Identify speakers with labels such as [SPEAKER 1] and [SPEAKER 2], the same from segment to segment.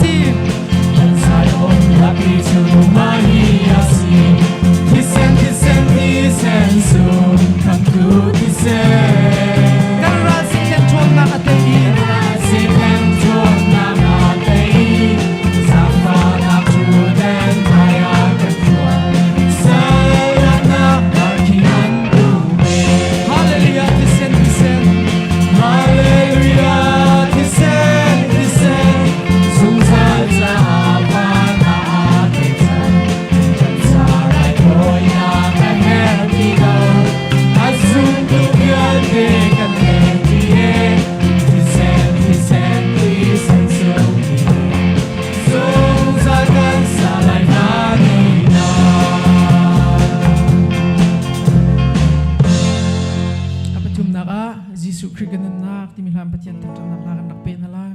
[SPEAKER 1] si.
[SPEAKER 2] Kan Zion hlapi cu mah hi a si. Thisen, thisen, thisen sung khamtu thisen.
[SPEAKER 1] Kan ral sithen ṭhawnnak a tei i
[SPEAKER 2] Sithen ṭhawnnak a tei. Zaangfahnak ṭhutden hmaiah kan ṭuan. Salnak darkhing an duh ve.
[SPEAKER 1] Hallelujah, thisen, thisen.
[SPEAKER 2] Hallelujah, thisen, thisen, zungzal caah van ah aa thei cang. Kan ca raithawinak a herh ti lo. A zumtu vialte kan leng ti e. Thisen, thisen, thisen sung ti. Zungzal kan sa lai hna ni na.
[SPEAKER 1] A pathumnak ah Jesuh Khrih kan nunnak timi hlan Pathian thangṭhatnak hla kan rak pe hna lai.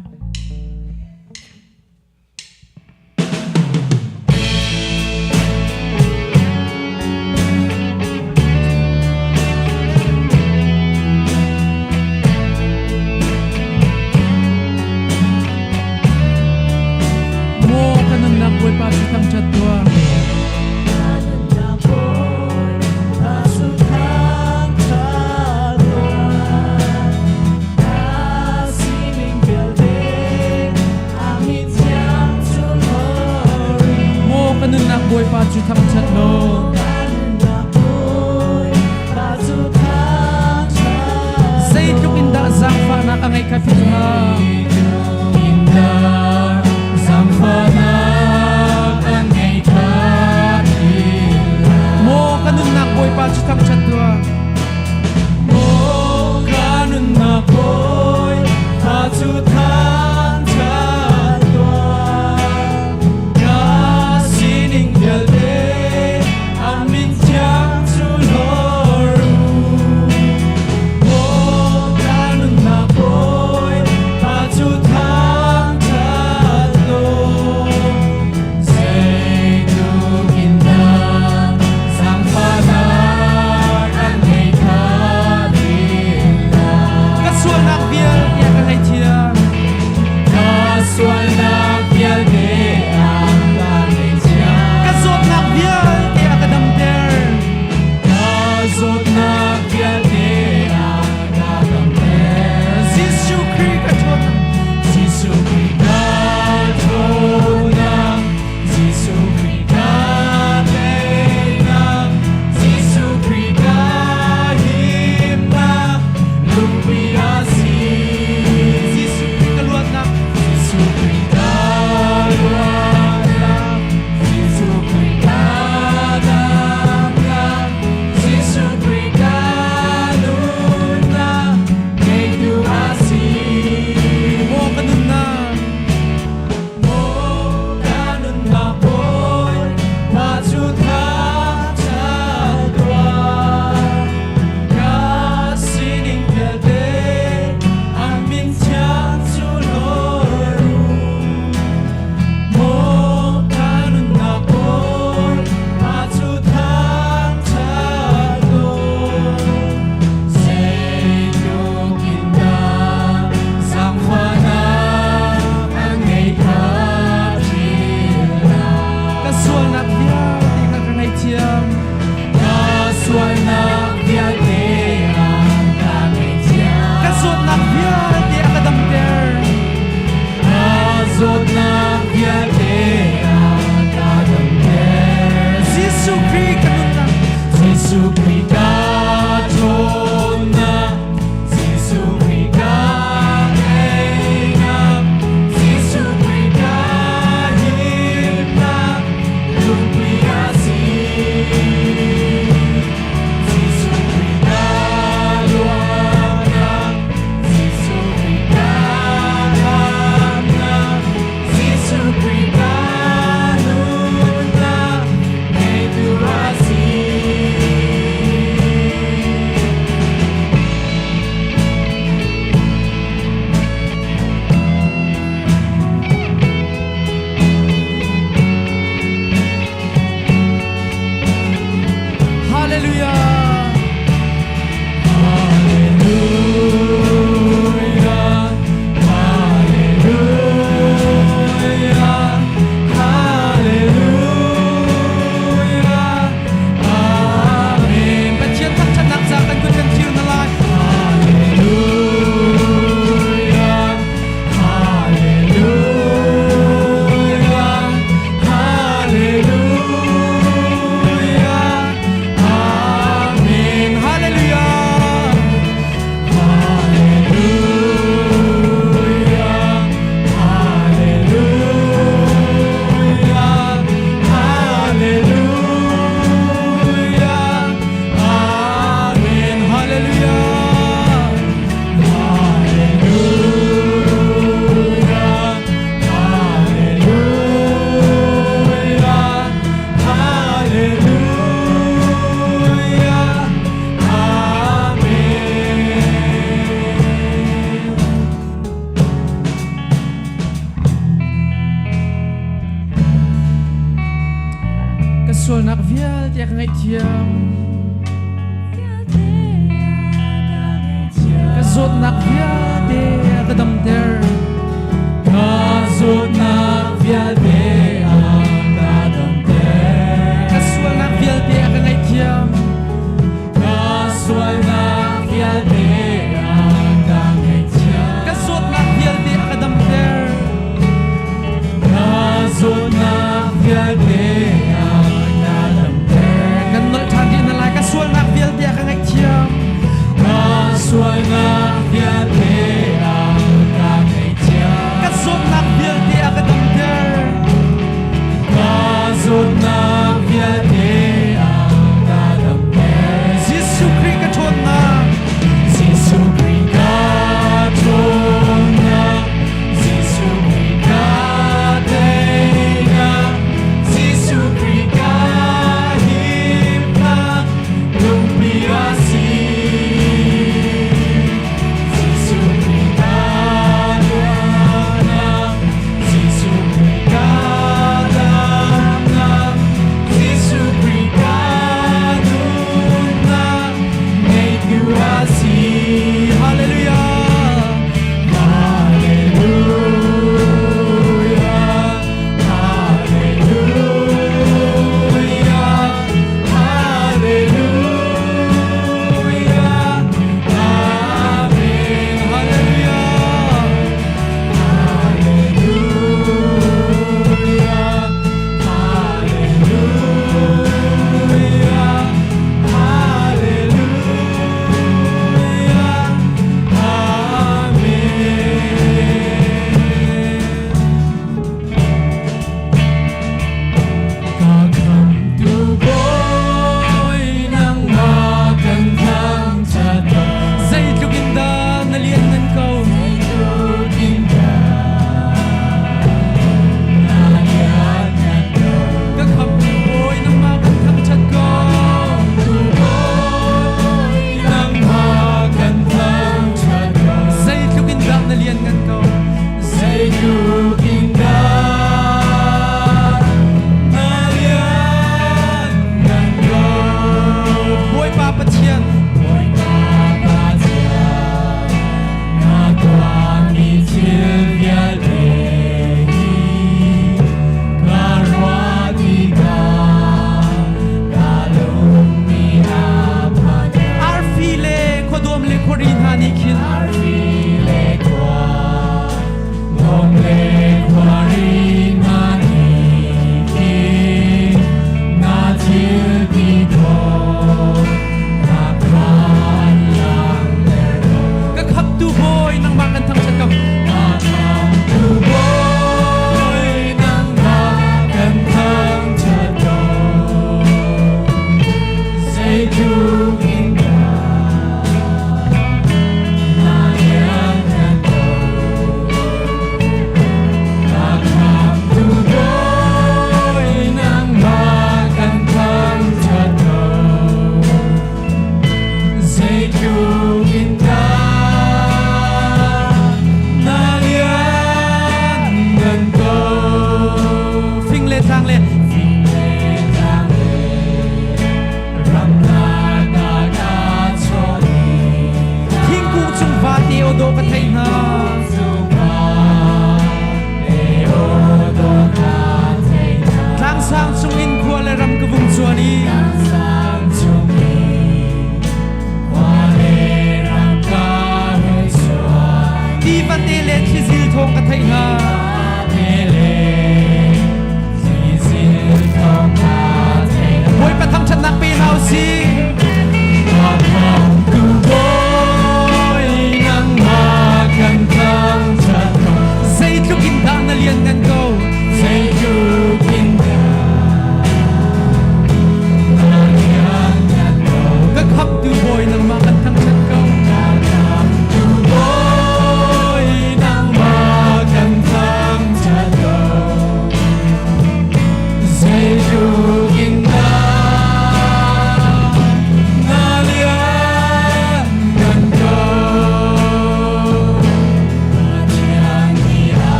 [SPEAKER 1] Maw ka nunnak Bawipa cu thangṭhat tuah. Maw ka nunnak Bawipa cu thangṭhat law. Zeitluk in dah zaangfahnak a ngeih kha philh hlah. Maw ka nunnak Bawipa cu thangṭhat tuah.
[SPEAKER 2] Maw ka nunnak Bawipa cu thangṭhat tuah. Ka sining vialte a min thiang cu hlor u. Maw ka nunnak Bawipa cu thangṭhat law. Zeitluk in dah zaangfahnak an ngei kha
[SPEAKER 1] Ka sualnak vialte a ka ngaihthiam.
[SPEAKER 2] Ka sualnak vialte a ka ngaihthiam.
[SPEAKER 1] Ka zawtnak vialte a ka damter.
[SPEAKER 2] Ka zawtnak vialte a ka damter.
[SPEAKER 1] Jesuh Khrih ka ṭhawnnak.
[SPEAKER 2] Jesuh Khrih ka ṭhawnnak, Jesuh Khrih ka teinak, Jesuh Khrih ka himnak, lungpi a si.
[SPEAKER 1] Jesuh Khrih ka luatnak.
[SPEAKER 2] Jesuh Khrih ka luatnak, Jesuh Khrih ka damnak, Jesuh Khrih ka nunnak, ngeitu a si.
[SPEAKER 1] Maw ka nunnak.
[SPEAKER 2] Maw ka nunnak Bawipa cu thangṭhat tuah. Ka sining vialte a min thiang cu hlor u. Maw ka nunnak Bawipa cu thangṭhat tuah. Zeitluk in dah zaangfahnak an ngei kha
[SPEAKER 1] Ka sualnak vialte kha ka ngaihthiam.
[SPEAKER 2] Ka sualnak vialte a ka ngaihthiam.
[SPEAKER 1] Ka zawtnak vialte a ka damter.
[SPEAKER 2] Ka zawtnak vialte a ka damter.
[SPEAKER 1] Jesuh Khrih ka nunnak.
[SPEAKER 2] Jesuh Khrih ka ṭhawnnak, Jesuh Khrih ka teinak, Jesuh Khrih ka himnak, lungpi a si. Jesuh Khrih ka luatnak, Jesuh Khrih ka damnak, Jesuh Khrih ka nunnak, ngeitu a si.
[SPEAKER 1] sualnak vialte a ka ngaihthiam. Ka zawtnak vialte a ka damter.
[SPEAKER 2] Ka zawtnak vialte a ka damter.
[SPEAKER 1] Ka sualnak vialte a ka ngaihthiam.
[SPEAKER 2] Ka sualnak vialte a ka ngaihthiam.
[SPEAKER 1] Ka zawtnak vialte a ka damter.
[SPEAKER 2] Ka zawtnak vialte a ka damter.
[SPEAKER 1] Kan nolh ṭhan rih hna lai. Ka sualnak vialte a ka ngaihthiam.
[SPEAKER 2] Ka sualnak vialte a ka ngaihthiam.
[SPEAKER 1] Ka zawtnak vialte a ka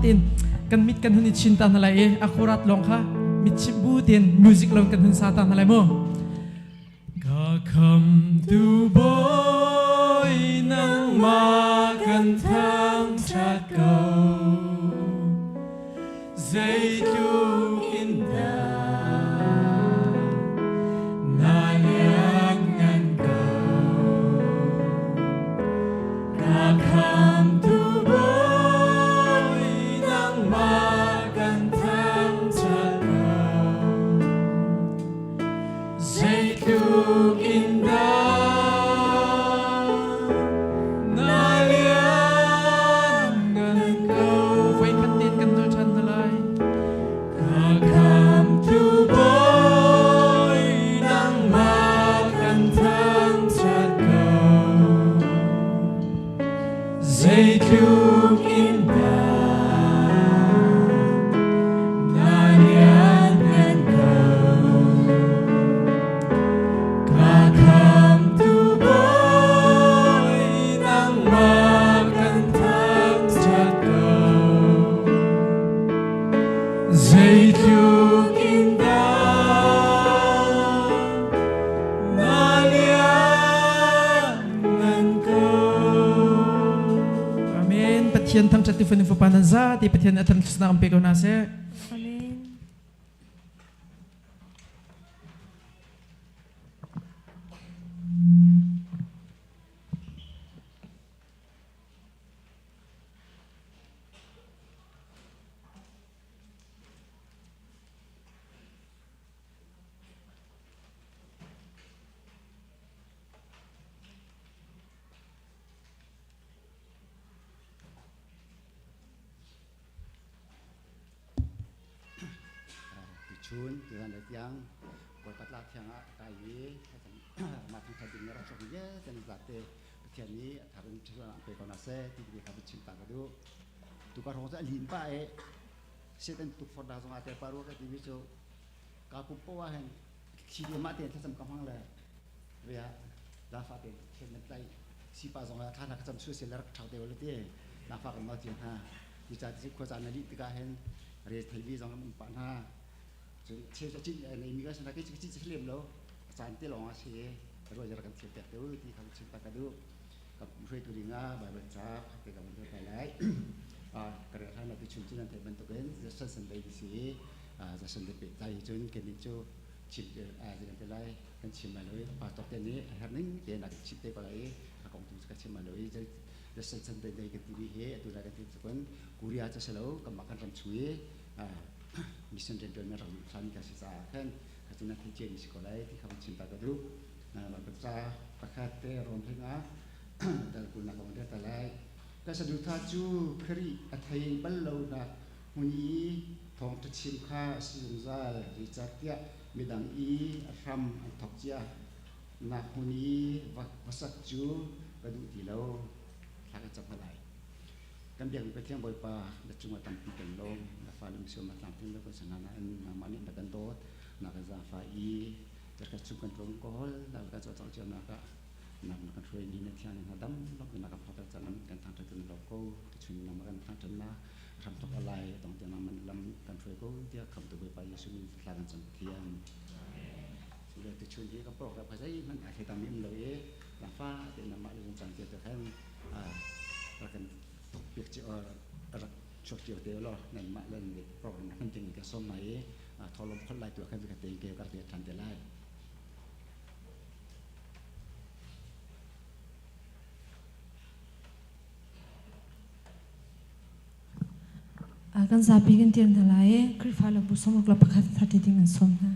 [SPEAKER 1] tein kan mit kan hun i chin ta hna lai i a khurat lawng kha mit chimh bu tein music lo kan hun sa ta hna lai mu. Ka khamtu Bawi nangmah kan thangṭhat ko. Zeitluk in dah na lianngan ko. Ka khamtu Bawi nangmah kan thangṭhat ko. Zeitluk in dah na lianngan ko. Voikhat tein kan nul ṭhan hna lai. Ka khamtu Bawi nangmah kan thangṭhat ko. Zeitluk in dah na lianngan ko. Ka khamtu Bawi nangmah kan thangṭhat ko. Zeitluk in dah na lianngan ko. Amen. Pathian thangṭhat ti fanu fapa nan za ti Pathian a thangṭhatnak an pe ko hna seh.
[SPEAKER 3] Amen.
[SPEAKER 4] Tuchun tuzan le tiang Bawipa tla thiang ah kai i mah thangthat ding rak sok vialte nan zate Pathian nih a thar in ṭhaṭuan pe ko hna seh ti ti kha chim ta ka duh. Tukar hong cu a lin pa e Satan tukforh dah zong aa tel pa rua ka timi cu ka pum poah hin thi le mah tein thlacam ka hmang le ria zafa tein thian nan tlai sipa zong ah thla ka cam su se le rak ṭhak deuh le ti nafa kan mau cio hna ti ca ti khua caan na lih tikah hin re thei zong um pah hna cun cheu ca cin nei mi ka sana ke chi chi lem lo caan te lawng a si ruah jar kan thiam pek te ti kha chim ta ka duh ka hruaitu ding ah Bible ca te ka van ta lai ka re hlan tu chun cun an theih bantukin Jason Sunday ti si Jason te pe tai cun kenih cu chim zinan te lai kan chim lai lo i pastor te nih a herh ning te na kan chim te ko lai i a kong tu ka chim lai lo i Jason Sunday day kan timi hi atu lai kan ti cun Korea ca si lo kanmah kan ram chung i mission riantuan na rak hlan ka si caah khan ka cu na thei cia mi si ko lai ti kha chim ta ka duh. Ca pakhat te rom hlinga dal kulnak ka van ta lai. Ka saduhthah cu Khrih a thei bal lo nak hmun i thawngṭha chim kha a si zungzal, zeicahtiah midang i a hram an thawk cia nak hmun i va sak cu ka duh ti lo. Thla kan cam hna lai. Kan biakmi Pathian Bawipa, na cungah tampi kan lawm. Na fale misual na tlamtling lo kan si hna nain nangmah nih na kan dawt, na kan zaangfah i zarkhat chung kan tlung kawl, na kan cawlcangh cionak ah na kan hruai ni na thiang hna dam lok na kan phakter cang kan thangṭhat kan lawm ko. Tuchun nangmah kan thangṭhat na hramthok alai dong tiang nangmah lam kan hruai ko tiah khamtu Bawipa Jesuh min thla kan cam Pathian. Sule tuchun hi ka program kha zeihmanh ai thei tam im lo i fa te nangmah le cang tia te khan rak kan thokpiak cio rak chuak cio te law nanmah le nan program hman ding ka som mai i tholom khol lai tu khan ka te ke kar te than te lai.
[SPEAKER 3] Kan zapi kan tir hna lai i Khrihfa le bu sawmruk le pakhat thati ding an sawm hna.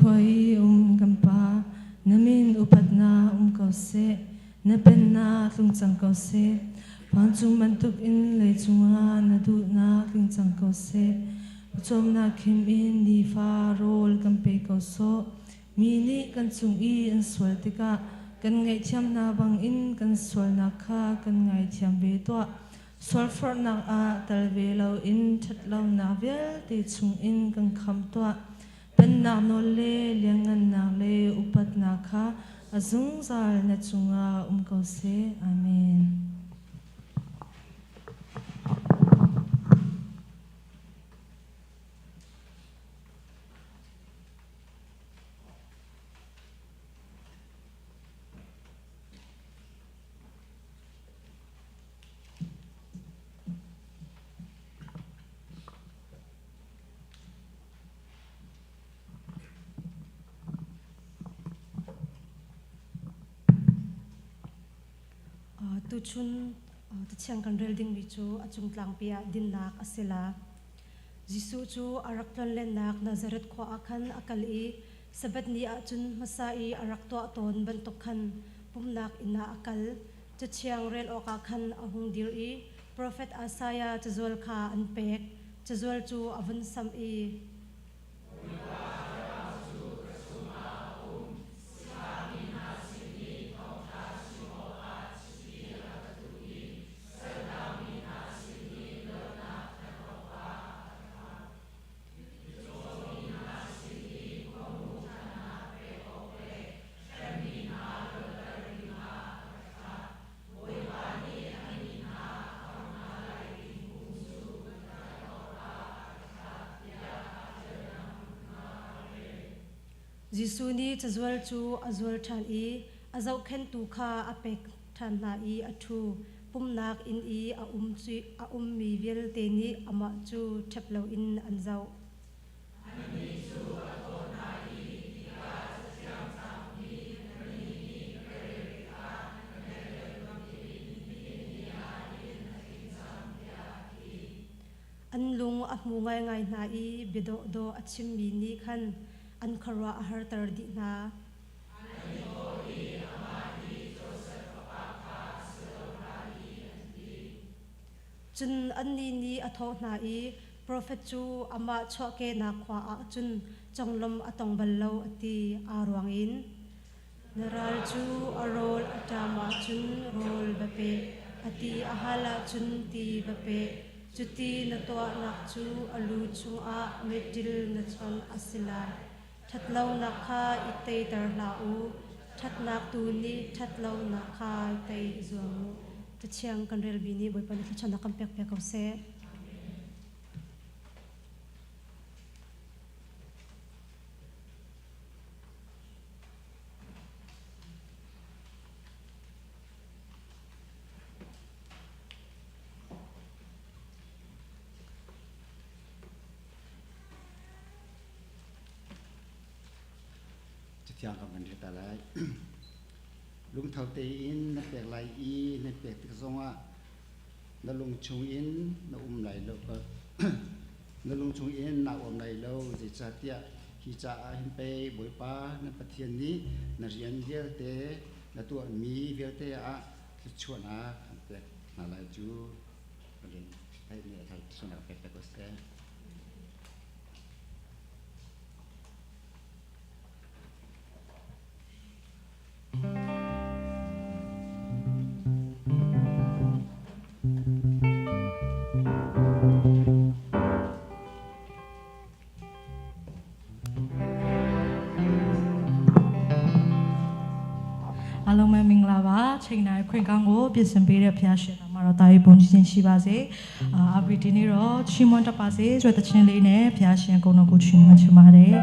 [SPEAKER 3] Vancung khua i um kan Pa, na min upatnak um ko seh, na pennak tlung cang ko seh. Vancung bantuk in leicung ah na duhnak tling cang ko seh. Pawcawmnak khim in nifa rawl kan pe ko sawh. Mi nih kan cung i an sual tikah kan ngaihthiam hna bangin kan sualnak kha kan ngaithiam ve tuah. Sualforhnak ah tel ve loin ṭhatlonak vialte chungin kan khamh tuah. Pennak nawl le lianngannak le upatnak kha a zungzal na cungah um ko seh. Amen.
[SPEAKER 5] Tuchun cathiang kan rel dingmi cu a cung tlangpi ah dinnak a si la. Jesuh cu a rak tlonlennak Nazareth khua ah khan a kal i Sabbath ni ah cun hmasa i a rak tuah tawn bantuk khan pumhnak inn ah a kal. Cathiang rel awkah khan a hung dir i profet Isaiah cazual kha an pek. Cazual cu a vun samh i, Jesuh nih cazual cu a zual ṭhan i a zohkhenhtu kha a pek ṭhan hna i a ṭhu. Pumhnak inn i a ummi vialte nih amah cu ṭhep loin an zoh. An lung a hmu ngaingai hna i bia dawhdawh a chimmi nih khan an khuaruah a harter dih hna. Cun annih nih a thawh hna i, Profet cu amah chuahkehnak khua ah cun conglawmh a tong bal lo, a ti. Aa ruang in, Na ral cu a rawl a ṭam ahcun rawl va pe, a ti a hal ahcun ti va pe. Cuti na tuahnak cu a lu chungah meṭil na chon a si lai. Ṭhatlonak kha i teiter hlah u, ṭhatnak tu nih ṭhatlonak kha tei i zuam u. Cathiang kan relmi nih Bawipa nih thluachuahnak kan pek piak ko seh.
[SPEAKER 4] Cathiang kan van rel lai. Lungtho tein na pek lai i na pek tik zongah na lung chungin na um lai lo na lung chungin na um lai lo zeicahtiah hi caah hin pei Bawipa na Pathian nih na rian vialte na tuahmi vialte ah thluachuahnak an pek hna lai cu.
[SPEAKER 3] အားလုံးပဲမင်္ဂလာပါချိန်တိုင်းခွင့်ကောင်းကိုပြင်ဆင်ပေးတဲ့ဖခင်ရှင်တော်မှာတော့တာရေးပုံချင်းရှိပါစေအာအပီဒီနေ့တော့ချီးမွမ်းတတ်ပါစေဆိုတဲ့တခြင်းလေးနဲ့ဖခင်ရှင်အကုန်လုံးကိုချီးမွမ်းချင်ပါတယ်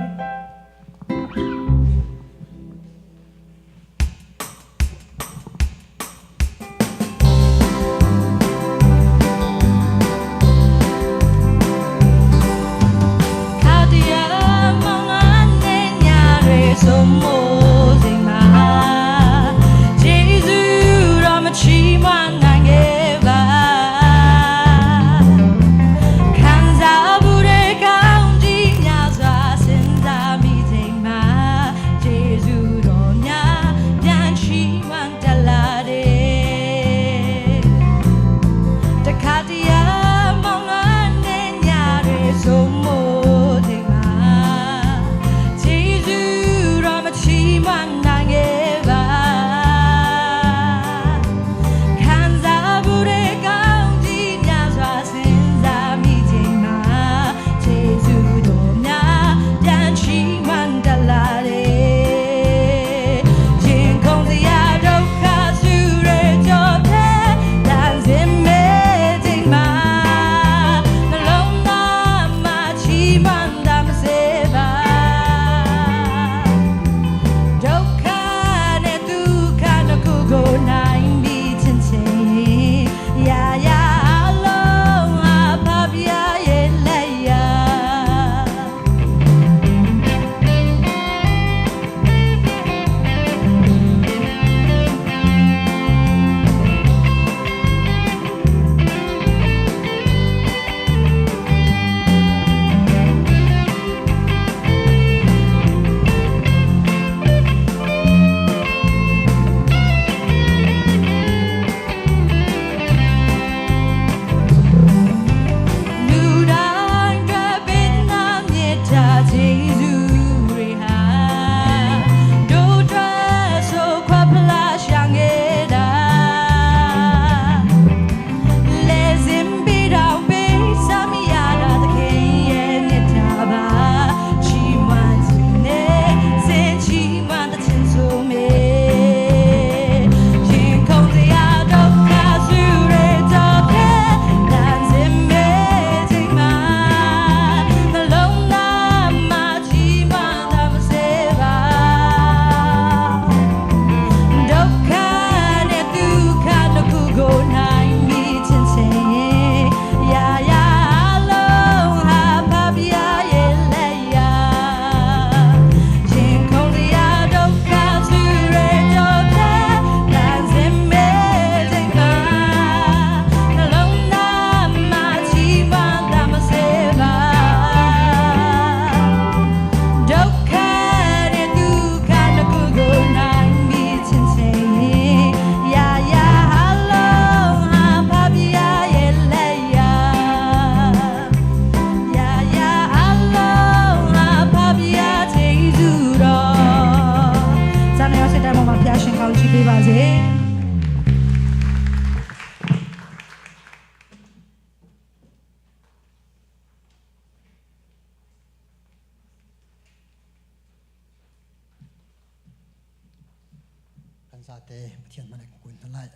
[SPEAKER 6] Kan zate Pathian hmanh kan kun hna lai.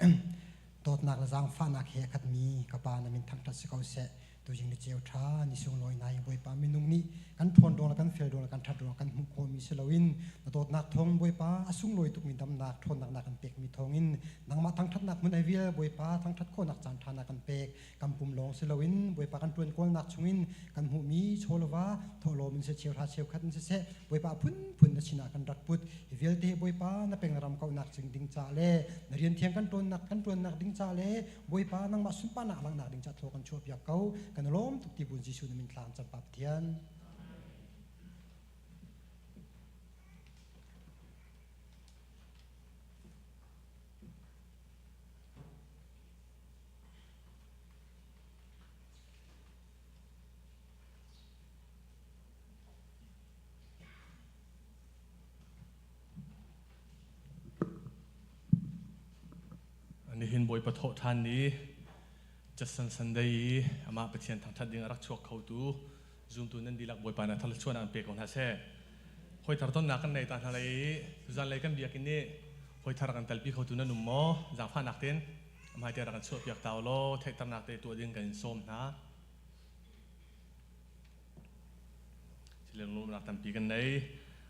[SPEAKER 6] Dawtnak le zaangfahnak he a khatmi ka Pa na min thangṭhat si ko seh. Tuzing ni ceu ṭha ni sunglawi nai Bawipa minung nih kan ṭhawn ruang le kan fel ruang le kan ṭhat ruang kan hmuh khawhmi si loin na dawtnak thawng Bawipa a sunglawi tukmi damnak ṭhawnnak na kan pekmi thawngin nangmah thangṭhatnak hmun ai vial Bawipa thangṭhat khawhnak caan ṭha na kan pek. Kan pum lawng si loin Bawipa kan ṭuan kawlnak chungin kan hmuhmi chawleva thawhlawm in siseh cheuhra cheukhat in siseh Bawipa phunphun na sinah kan rak put. Hi vialte Bawipa na peng na ram kauhnak cing ding ca le na rian thiang kan ṭuannak kan ṭuannak ding ca le Bawipa nangmah sunparnak langhnak ding ca thaw kan chuahpiak ko. Kan i lawm tuk ti buin Jesuh na min thla kan cam Pa Pathian.
[SPEAKER 7] Nihin Bawipa thawh ṭhan ni Judson Sunday i amah Pathian thangṭhat ding a rak chuak khotu zumtu nan dihlak Bawipa nih thluachuahnak an pe ko hna seh. Hawi thar tonnak kan nei ta hna lai i tuzan lei kan biakinn i hawi thar kan telpi khotu nan um maw? Zaangfahnak tein hmaite rak kan chuahpiak ta ulaw theihternak te tuah ding kan in sawm hna. Thil lungnak tampi kan nei.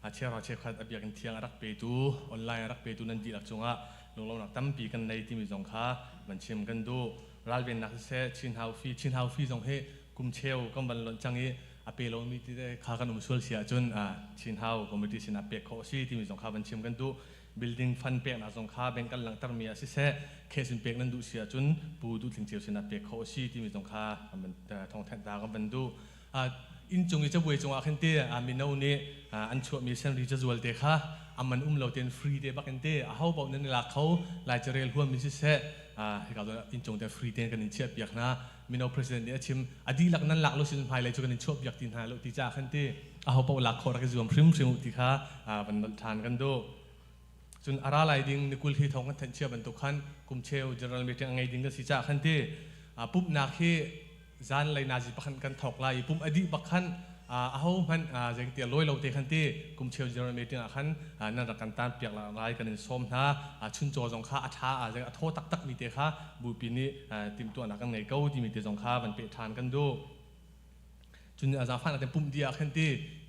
[SPEAKER 7] A chiara cheukhat a biakinn thiang a rak petu, online a rak petu nan dihlak cungah lunglawmnak tampi kan nei timi zong kha van chim kan duh. Ralvennak siseh, Chin Hau Fi, Chin Hau Fi zong hi kum cheu kan van lonh cang i a pe lomi ti kha kan um sual si ahcun Chin Hau committee sinah pek khawh a si timi zong kha van chim kan duh. Building fund peknak zong kha bank kan langhtermi ah siseh, cash in pek nan duh si ahcun Pu Duh Tling Ceu sinah pek khawh a si timi zong kha thawngthanh ta kan van duh. Inn cung i cabuai cungah khin te mino nih an chuahmi senri cazual te kha aman um lo tein free te bak in te aho paoh nan i lak kho. Lai carel huam in siseh, hika zawn inn cung te free tein kan in chiah piak hna. Mino president nih a chim, a dihlak nan lak lo sin hmailei cu kan in chuah piak ti hna lo ti caah khan ti aho paoh lak khawh rak i zuam hrimhrim u ti kha van nolh ṭhan kan duh. Cun a ra lai ding ni 20 hi thawng kan thanh chia bantuk khan kum cheu general meeting a ngei ding kan si caah khan ti pumhnak hi zan lei nazi pakhat kan thawk lai i pum a dih bak khan aho hmanh zeiti lawi lo te khan ti kum cheu general meeting ah khan nan rak kan tan piak lai kan in sawm hna. Chuncaw zong kha a ṭha a thaw taktak mi te kha bupi nih timhtuahnak kan ngei ko timi te zong kha van peh ṭhan kan duh. Cun a zaangfahnak te pumh dih ah khan ti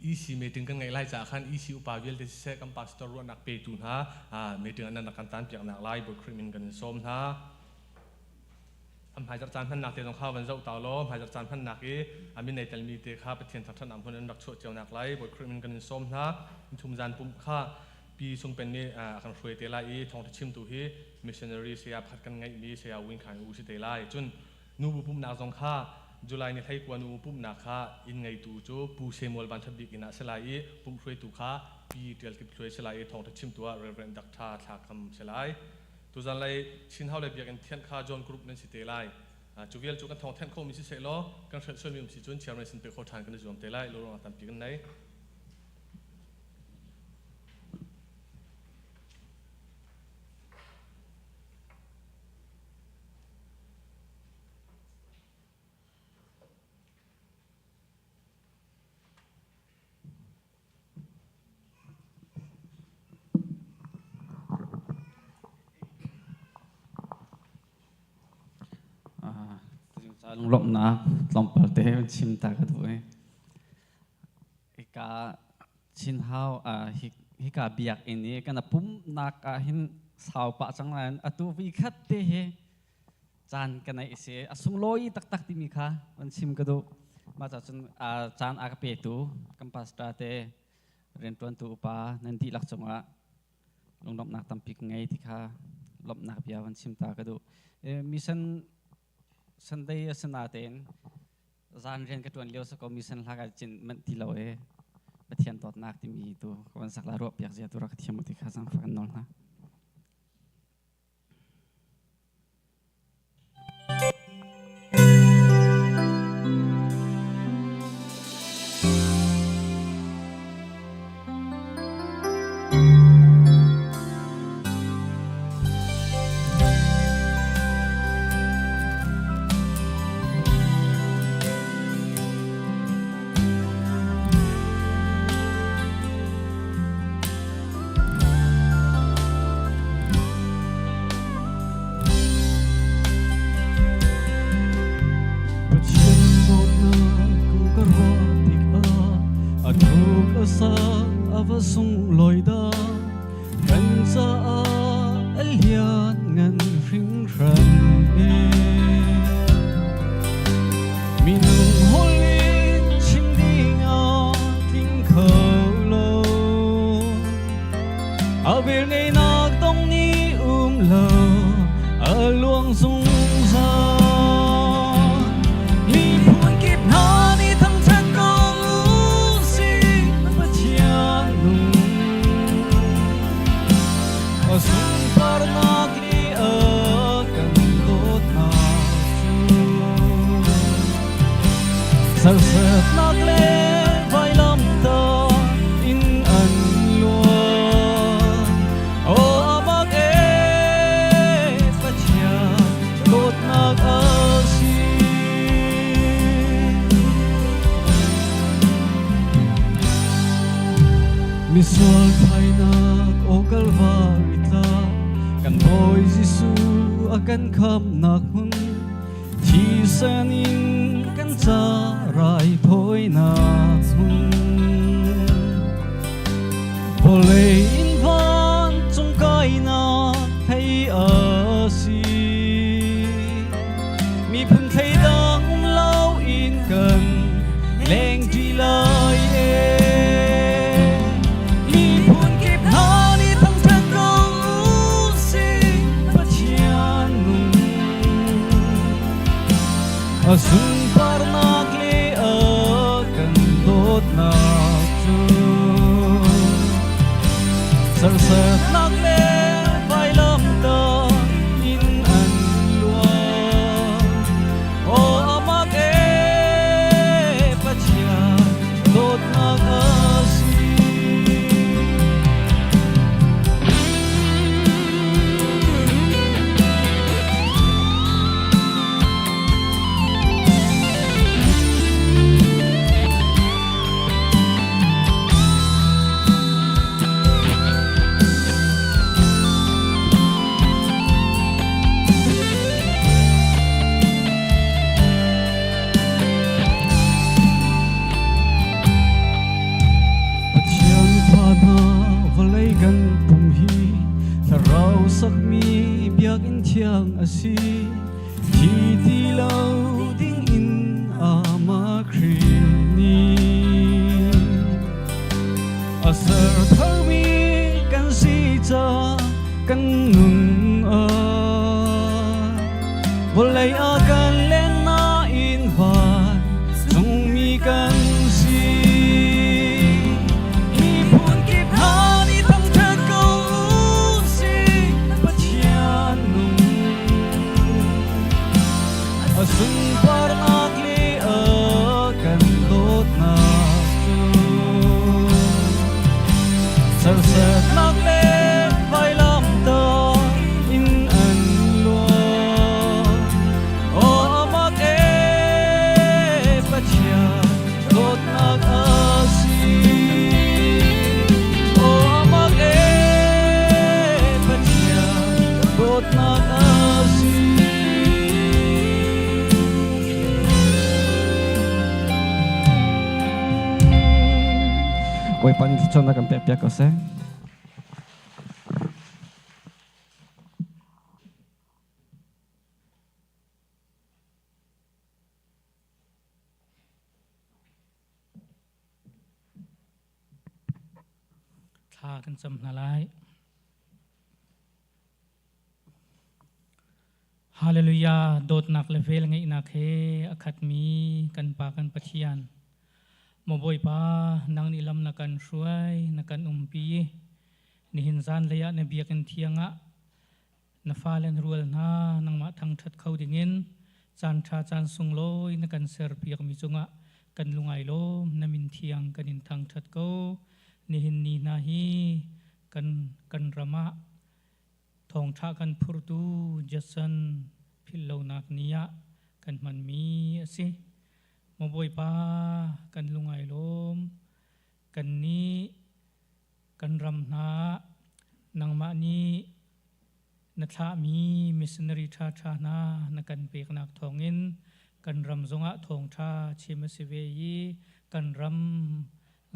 [SPEAKER 7] EC meeting kan ngeih lai caah khan EC upa vialte siseh kan pastor ruahnak petu hna meeting ah nan rak kan tan piaknak lai Bawi Khrih min kan in sawm hna. Am hmaizarh caan hmannak te zong kha van zoh ta law hmaizarh caan hmannak i a min ei telmi te kha Pathian thangṭhatnak hmun an rak chuah cio nak lai Bawi Khrih min kan in sawm hna. Thum zan pumh kha Pi Sung Pen nih a kan hruai te lai i thawngṭha chimtu hi missionary saya pakhat kan ngeihmi saya Win Khaing U si te lai. Cun nubu pumhnak zong kha July ni 19 nubu pumhnak kha inn ngeitu cu Pu Samuel Van Ṭhat Bik inn ah si lai i pumh hruaitu kha Pi Ṭial Kip Thluai si lai i thawngṭha chimtu ah Reverend Dr. Thla Kham si lai. Tuzan lei Chin Hau le Biakinn thianh kha John Group nan si te lai. Cu vial cu kan thawng thenh khomi si seh law kan hrelh sualmi um si cun chairman sin pe kho ṭhan kan i zuam te lai. Lawrong tampi kan nei.
[SPEAKER 8] Lunglawmhnak tlawmpal te chim ta ka duh i hika Chinhau hika biakinn i kan pumnak ah hin sau pah cang nain atu vi khat te hi caan ka neih si a sunglawi taktak timi kha van chim ka duh. Mah ca cun caan a ka petu kan pastor te, rianṭuantu upa nan dihlak cungah lunglawmhnak tampi ka ngei ti kha lawmhnak bia van chim ta ka duh. Mission Sunday a si natein zan rian ka ṭuan lio sa ko mission hla ka cin manh ti lo i Pathian dawtnak timi tu ka van sak la ruah piak zia tu rak ka thiam u ti kha zaangfah kan nawl hna.
[SPEAKER 9] va sunglawi dah kan caah a lianngan hringhran e. Minung holh in chim ding ah tling kho lo. A velngeihnak dong nih um lo, a luang zungzal. Miphun kip hna nih thangṭhat ko u sih, Pathian nung. A sunparnak li a kan dawtnak cu serhsatnak le vailamtah in an luan. Aw amak e Pathian dawtnak a si. Misual thainak aw Kalvari tla kan Bawi Jesuh a kan khamnak hmun thisen in kan ca raithawinak hmun vawlei in vancung kainak thei a si miphun thleidang um loin kan lengṭi lai e. Miphun kip hna nih thangṭhat ko u sih Pathian nung. A sunparnak le a kan dawtnak cu serhsatnak le vailamtah in an luan. Aw amak e Pathian dawtnak a si. Pathian fa hna vawlei kan pum hi thlarau sakmi biakinn thiang a si. Thi ti lo ding in amah Khrih nih a ser tharmi kan si ca kan nun ah vawlei a kan len nain van cungmi kan si. Miphun kip hna nih thangṭhat ko u sih Pathian nung. A sunparnak le a kan dawtnak cu serhsatnak le vailamtah in an luan. Aw amak e Pathian dawtnak a si. Aw amak e Pathian dawtnak a si. Bawipa nih thluachuahnak kan pekpiak ko seh.
[SPEAKER 10] Thla kan cam hna lai. Hallelujah dawtnak le vel ngeihnak he a khatmi kan Pa kan Pathian Maw Bawipa nang nih lam na kan hruai na kan umpi nihin zan lei ah na biakinn thiang ah na fale na rual hna nangmah thangṭhat kho dingin caan ṭha caan sunglawi na kan serpiakmi cungah kan lungai lawm na min thiang kan in thangṭhat ko nihin ni hna hi kan kan ram ah thawngṭha kan phurtu Jason philhlonak ni ah kan hmanmi a si Maw Bawipa kan lungai lawm kan nih kan ram hna nangmah nih na thlahmi missionary ṭhaṭha hna na kan peknak thawngin kan ram zongah thawngṭha chim a si ve i kan ram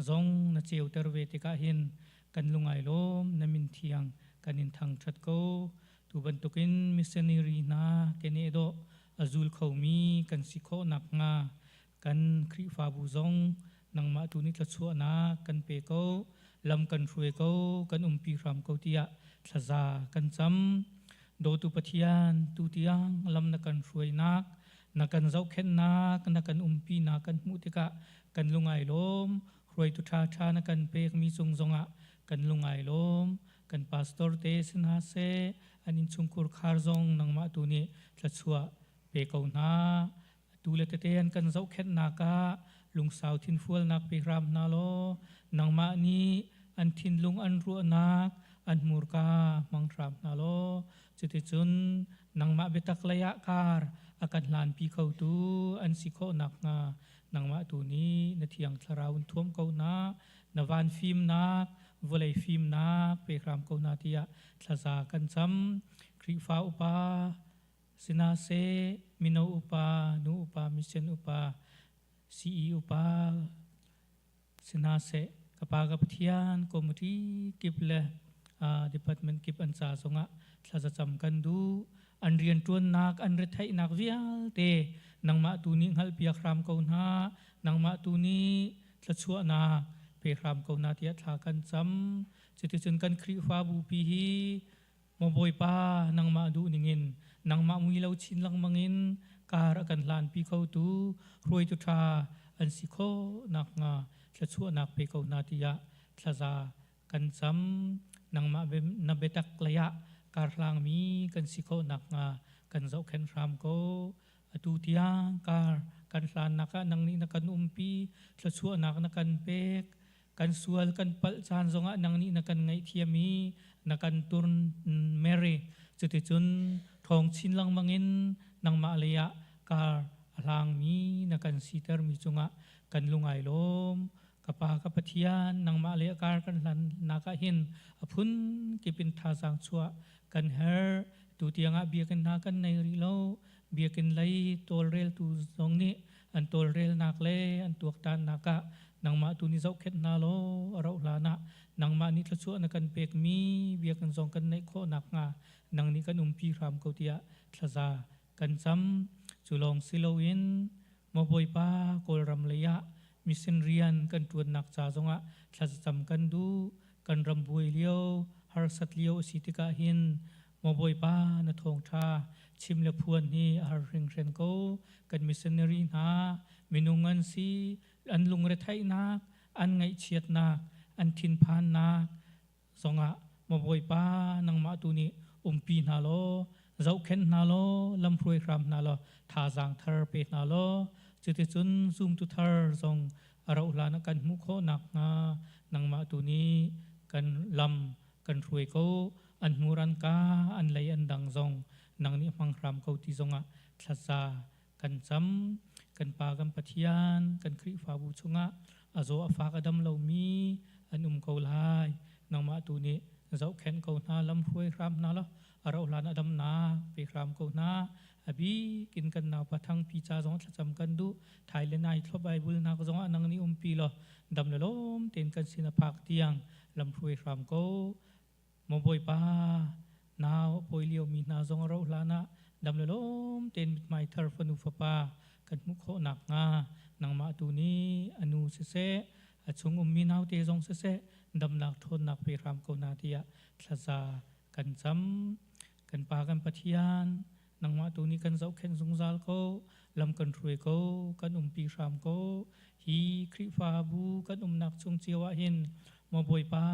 [SPEAKER 10] Zong na ceuter ve tikah hin kan lungai lawm na min thiang kan in thangṭhat ko. Tu bantukin missionary hna keneh dawh a zul khomi kan si khawh nakhnga kan Khrihfabu zong nangmah tu nih thluachuahnak kan pe ko, lam kan hruai ko, kan umpi hram ko tiah thlaza kan cam. Dawtu Pathian, tu tiang lam na kan hruainak, na kan zohkhenhnak, na kan umpinak kan hmuh tikah kan lungai lawm. Hruaitu ṭhaṭha na kan pekmi cung zongah kan lungai lawm. Kan pastor te si hna seh, an innchungkhur khar zong nangmah tu nih thluachuah pe ko hna. Atu le tete an kan zohkhenhnak ah lungsau thinfualnak pe hram hna law nangmah nih an thinlung an ruahnak an hmurka hmang hram hna law cuticun nangmah biatak lei ah kar a kan hlanpi khotu an si khawh nakhnga nangmah tu nih na thiang thlarau in thuam ko hna na van fimnak vawlei fimnak pe hram ko hna tiah thlaza kan cam. Khrihfa upa Sinaseh, mino upa, nu upa, mission upa, CE upa, sinaseh, ka pa ka Pathian committee kip le department kip an ca zongah thlazacam kan duh. An rianṭuannak, an retheihnak vialte nangmah tu nih hngalhpiak hram ko hna. Nangmah tu nih thluachuahnak pe hram ko hna tiah thla kan cam. Cuticun kan Khrihfabu pi hi Maw Bawipa, nangmah duh ningin, nangmah mui lo chin lengmang in kar a kan hlanpi khotu hruaitu ṭha an si khawh nakhnga thluachuahnak pe ko hna tiah thlaza kan cam. Nangmah na biatak lei ah karhlangmi kan si khawh nakhnga kan zohkhenh hram ko. Atu tiang kar kan hlannak ah nang nih na kan umpi, thluachuahnak na kan pek. Kan sual kan palh caan zongah nang nih na kan ngaihthiam i na kan turn Mary. Cuticun ṭhawng chin lengmang in nangmah lei ah kar a hlangmi na kan sitermi cungah kan lungai lawm. Ka Pa ka Pathian, nangmah lei ah kar kan hlannak ah hin a phun kip in thazaang chuah kan herh. Tu tiangah biakinn hna kan nei rih lo. Biakinn lei tawlreltu zong nih an tawlrelnak le an tuaktannak ah nangmah tu nih zohkhenh hna law a rauh hlan ah nangmah nih thluachuah na kan pekmi biakinn zong kan neih khawh nakhnga nang nih kan umpi hram ko tiah thlaza kan cam. Cu lawng si loin maw Bawipa, Kawlram lei ah mission rian kan ṭuannak ca zongah thlacam kan duh. Kan ram buai lio, harsat lio a si tikah hin Maw Bawipa, na thawngṭha chim le phuan hi a har hringhren ko. Kan missionary hna minung an si, an lungretheihnak, an ngaihchiatnak, an thinphannak zongah Maw Bawipa, nangmah tu nih umpi hna law, zohkhenh hna law, lamhruai hram hna law, thazaang thar pe hna law, cuticun zumtu thar zong a rauh hlan ah kan hmuh khawh nakhnga nangmah tu nih kan lam kan hruai ko. An hmur an ka, an lei an dang zong nang nih hmang hram ko ti zongah thlaza kan cam. Kan Pa kan Pathian, kan Khrihfabu chungah a zaw a fak a dam lomi an um ko lai. Nangmah tu nih zohkhenh ko hna, lam hruai hram hna law a rauh hlan a damnak pe hram ko hna. A bik in kan naupa Thangpi ca zong thlacam kan duh. Thailand ai thlop ai bulnak zongah nang nih umpi law dam le lawm tein kan sin a phak tiang lam hruai hram ko. Maw Bawipa, nau a pawi liomi hna zong a rauh hlanah dam le lawm tein mithmai thar fanu fapa kan hmuh khawh nakhnga nangmah tu nih a nu siseh, a chung ummi naute zong siseh, damnak ṭhawnnak pe hram ko hna tiah thlaza kan cam. Kan Pa kan Pathian, nangmah tu nih kan zohkhenh zungzal ko, lam kan hruai ko, kan umpi hram ko. Hi Khrihfabu kan umnak chung cio ah hin maw Bawipa,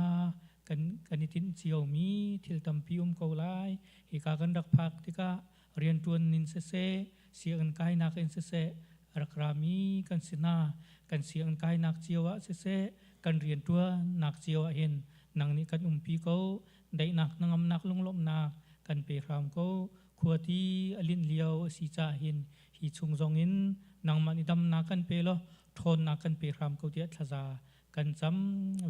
[SPEAKER 10] kan kan i tinh ciomi thil tampi um ko lai. Hika kan rak phak tikah rianṭuan nin siseh, sianginn kainak in siseh, rak rami kan si hna. Kan sianginn kainak cio ah siseh, kan rianṭuannak cio ah hin nang nih kan umpi ko. Daihnak, hnangamnak, lunglawmhnak kan pe hram ko. Khuati a linh lio a si caah hin hi chung zong in nangmah nih damnak kan pe law ṭhawnnak kan pe hram ko tiah thlaza kan cam.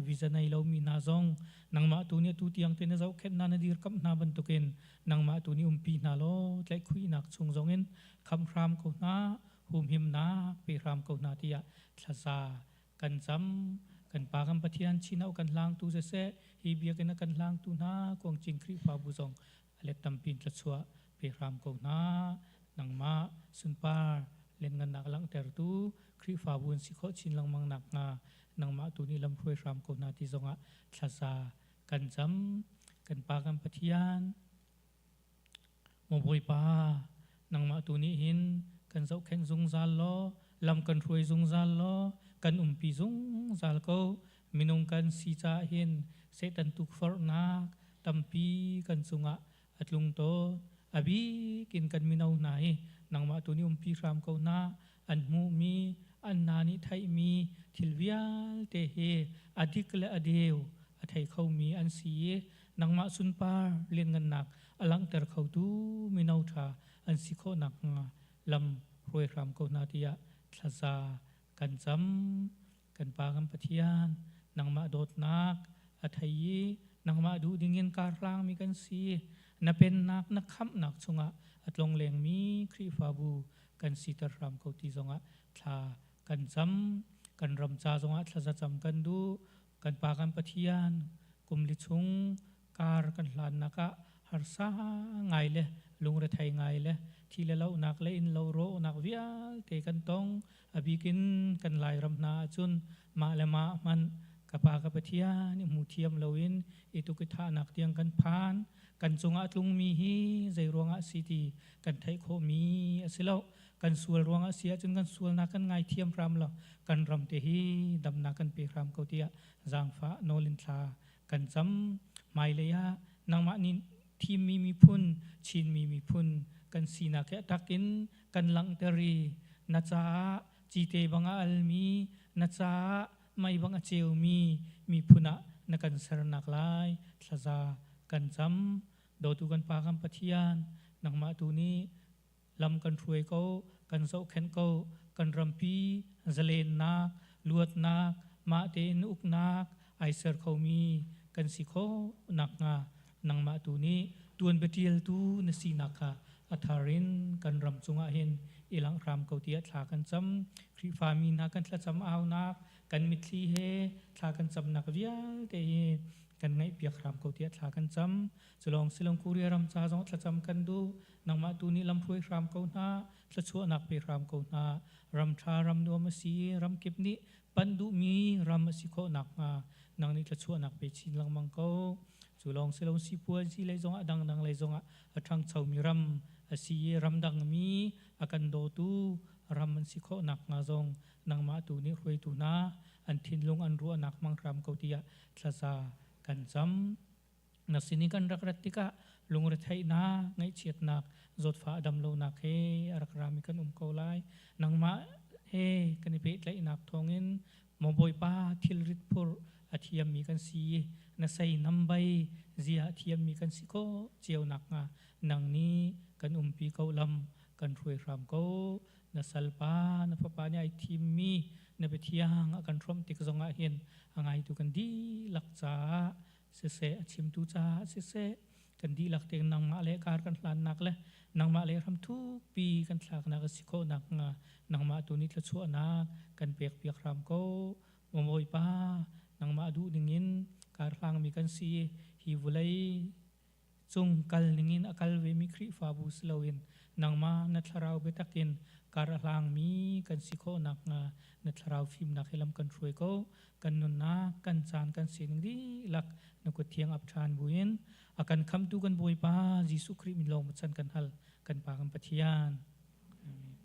[SPEAKER 10] Visa nei lomi hna zong nangmah tu nih atu tiang te na zohkhenh hna, na dirkamh hna bantukin nangmah tu nih umpi hna law tlaihkhuihnak chung zongin khamh hram ko hna, humhimnak pe hram ko hna tiah thlaza kan cam. Kan Pa kan Pathian chinau kan hlangtu siseh, hi biakinn a kan hlangtu hna Kuangcing Khrihfabu zong a let tampi in thluachuah pe hram ko hna. Nangmah sunpar lianngannak langhtertu Khrihfabu an si khawh chin lengmang nakhnga nangmah tu nih lamhruai hram ko hna ti zongah thlaza kan cam. Kan Pa kan Pathian, Maw Bawipa, nangmah tu nih hin kan zohkhenh zungzal law, lam kan hruai zungzal law, kan umpi zungzal ko. Minung kan si caah hin Satan tukforhnak tampi kan cungah a tlung tawn. A bik in kan mino hna hi nangmah tu nih umpi hram ko hna. An hmuhmi, an hna nih theihmi thil vialte hi a dik le a deu a thei khomi an si i nangmah sunpar lianngannak a langhter khotu mino ṭha an si khawh nakhnga lam hruai hram ko hna tiah thlaza kan cam. Kan Pa kan Pathian, nangmah dawtnak a thei i nangmah duh dingin kar hlangmi kan si. Na pennak na khamhnak chungah a tlonglengmi Khrihfabu kan siter hram ko ti zongah thla kan cam. Kan ram ca zongah thlaza cam kan duh. Kan Pa kan Pathian, kum li chung kar kan hlannak ah harsa ngai le lungrethei ngai le thi le lohnak le inn lo rawhnak vialte kan tong. A bikin kan Lairam hna ahcun mah le mah hmanh ka Pa ka Pathian i hmu thiam loin i tuk i thahnak tiang kan phan. Kan cungah a tlungmi hi zei ruangah si ti kan theih khawhmi a si lo. Kan sual ruangah si ahcun kan sualnak kan ngaithiam hram lo. Kan ram te hi damnak kan pe hram ko tiah zaangfah nawl in thla kan cam. Hmailei ah nangmah nih thimmi miphun, Chinmi miphun kan sinak he takin kan langhter i na caah cite bang a almi, na caah mei bang a ceumi miphun ah na kan sernak lai thlaza kan cam. Dawtu kan Pa kan Pathian, nangmah tu nih lam kan hruai ko, kan zohkhenh ko, kan rampi zalennak, luatnak, mah tein uknak ai ser khomi kan si khawh nakhnga nangmah tu nih tuan biatialtu na sinak kha a thar in kan ram cungah hin i langh hram ko tiah thla kan cam. Khrihfami hna kan thlacam aunak, kan mitthli he thla kan camnak vialte hi kan ngaihpiak hram ko tiah thla kan cam. Culawng silong Korea ram ca zong thlacam kan duh. Nangmah tu nih lamhruai hram ko hna, thluachuahnak pe hram ko hna. Ram ṭha ram nuam a si i ram kip nih panh duhmi ram a si khawh nakhnga nang nih thluachuahnak pe chin lengmang ko. Cu lawng si lo sipuazi lei zongah dangdang lei zongah a ṭhangchomi ram a si i ramdangmi a kan dawtu ram an si khawh nakhnga zong nangmah tu nih hruaitu hna an thinlung an ruahnak hmang hram ko tiah thlaza kan cam. Na sin i kan rak rat tikah lungretheihnak, ngaihchiatnak, zawtfah damlonak he a rak rami kan um ko lai. Nangmah he kan i pehtlaihnak thawngin maw Bawipa thilrit phurh a thiammi kan si i na sei nambai zia a thiammi kan si khawh cio nakhnga nang nih kan umpi ko lam kan hruai hram ko. Na salpa na fapa nih ai thimmi na biathiang a kan hrawmh tik zongah hin a ngaitu kan dihlak caah siseh a chimtu caah siseh kan dihlak tein nangmah le kar kan hlannak le nangmah le hram thukpi kan thlaknak a si khawh nakhnga nangmah tu nih thluachuahnak kan pek piak hram ko. Maw Bawipa, nangmah duh ningin kar hlangmi kan si hi vulei cung kal ningin a kal vemi Khrihfabu si loin nangmah na thlarau biatak in kar a hlangmi kan si khawh nakhnga na thlarau fimnak he lam kan hruai ko. Kan nunnak, kan caan, kan sining dihlak na kut thiang ap ṭhan buin a kan khamtu kan Bawipa Jesuh Khrih min lawng chan kan hal kan Pa kan Pathian. Amen.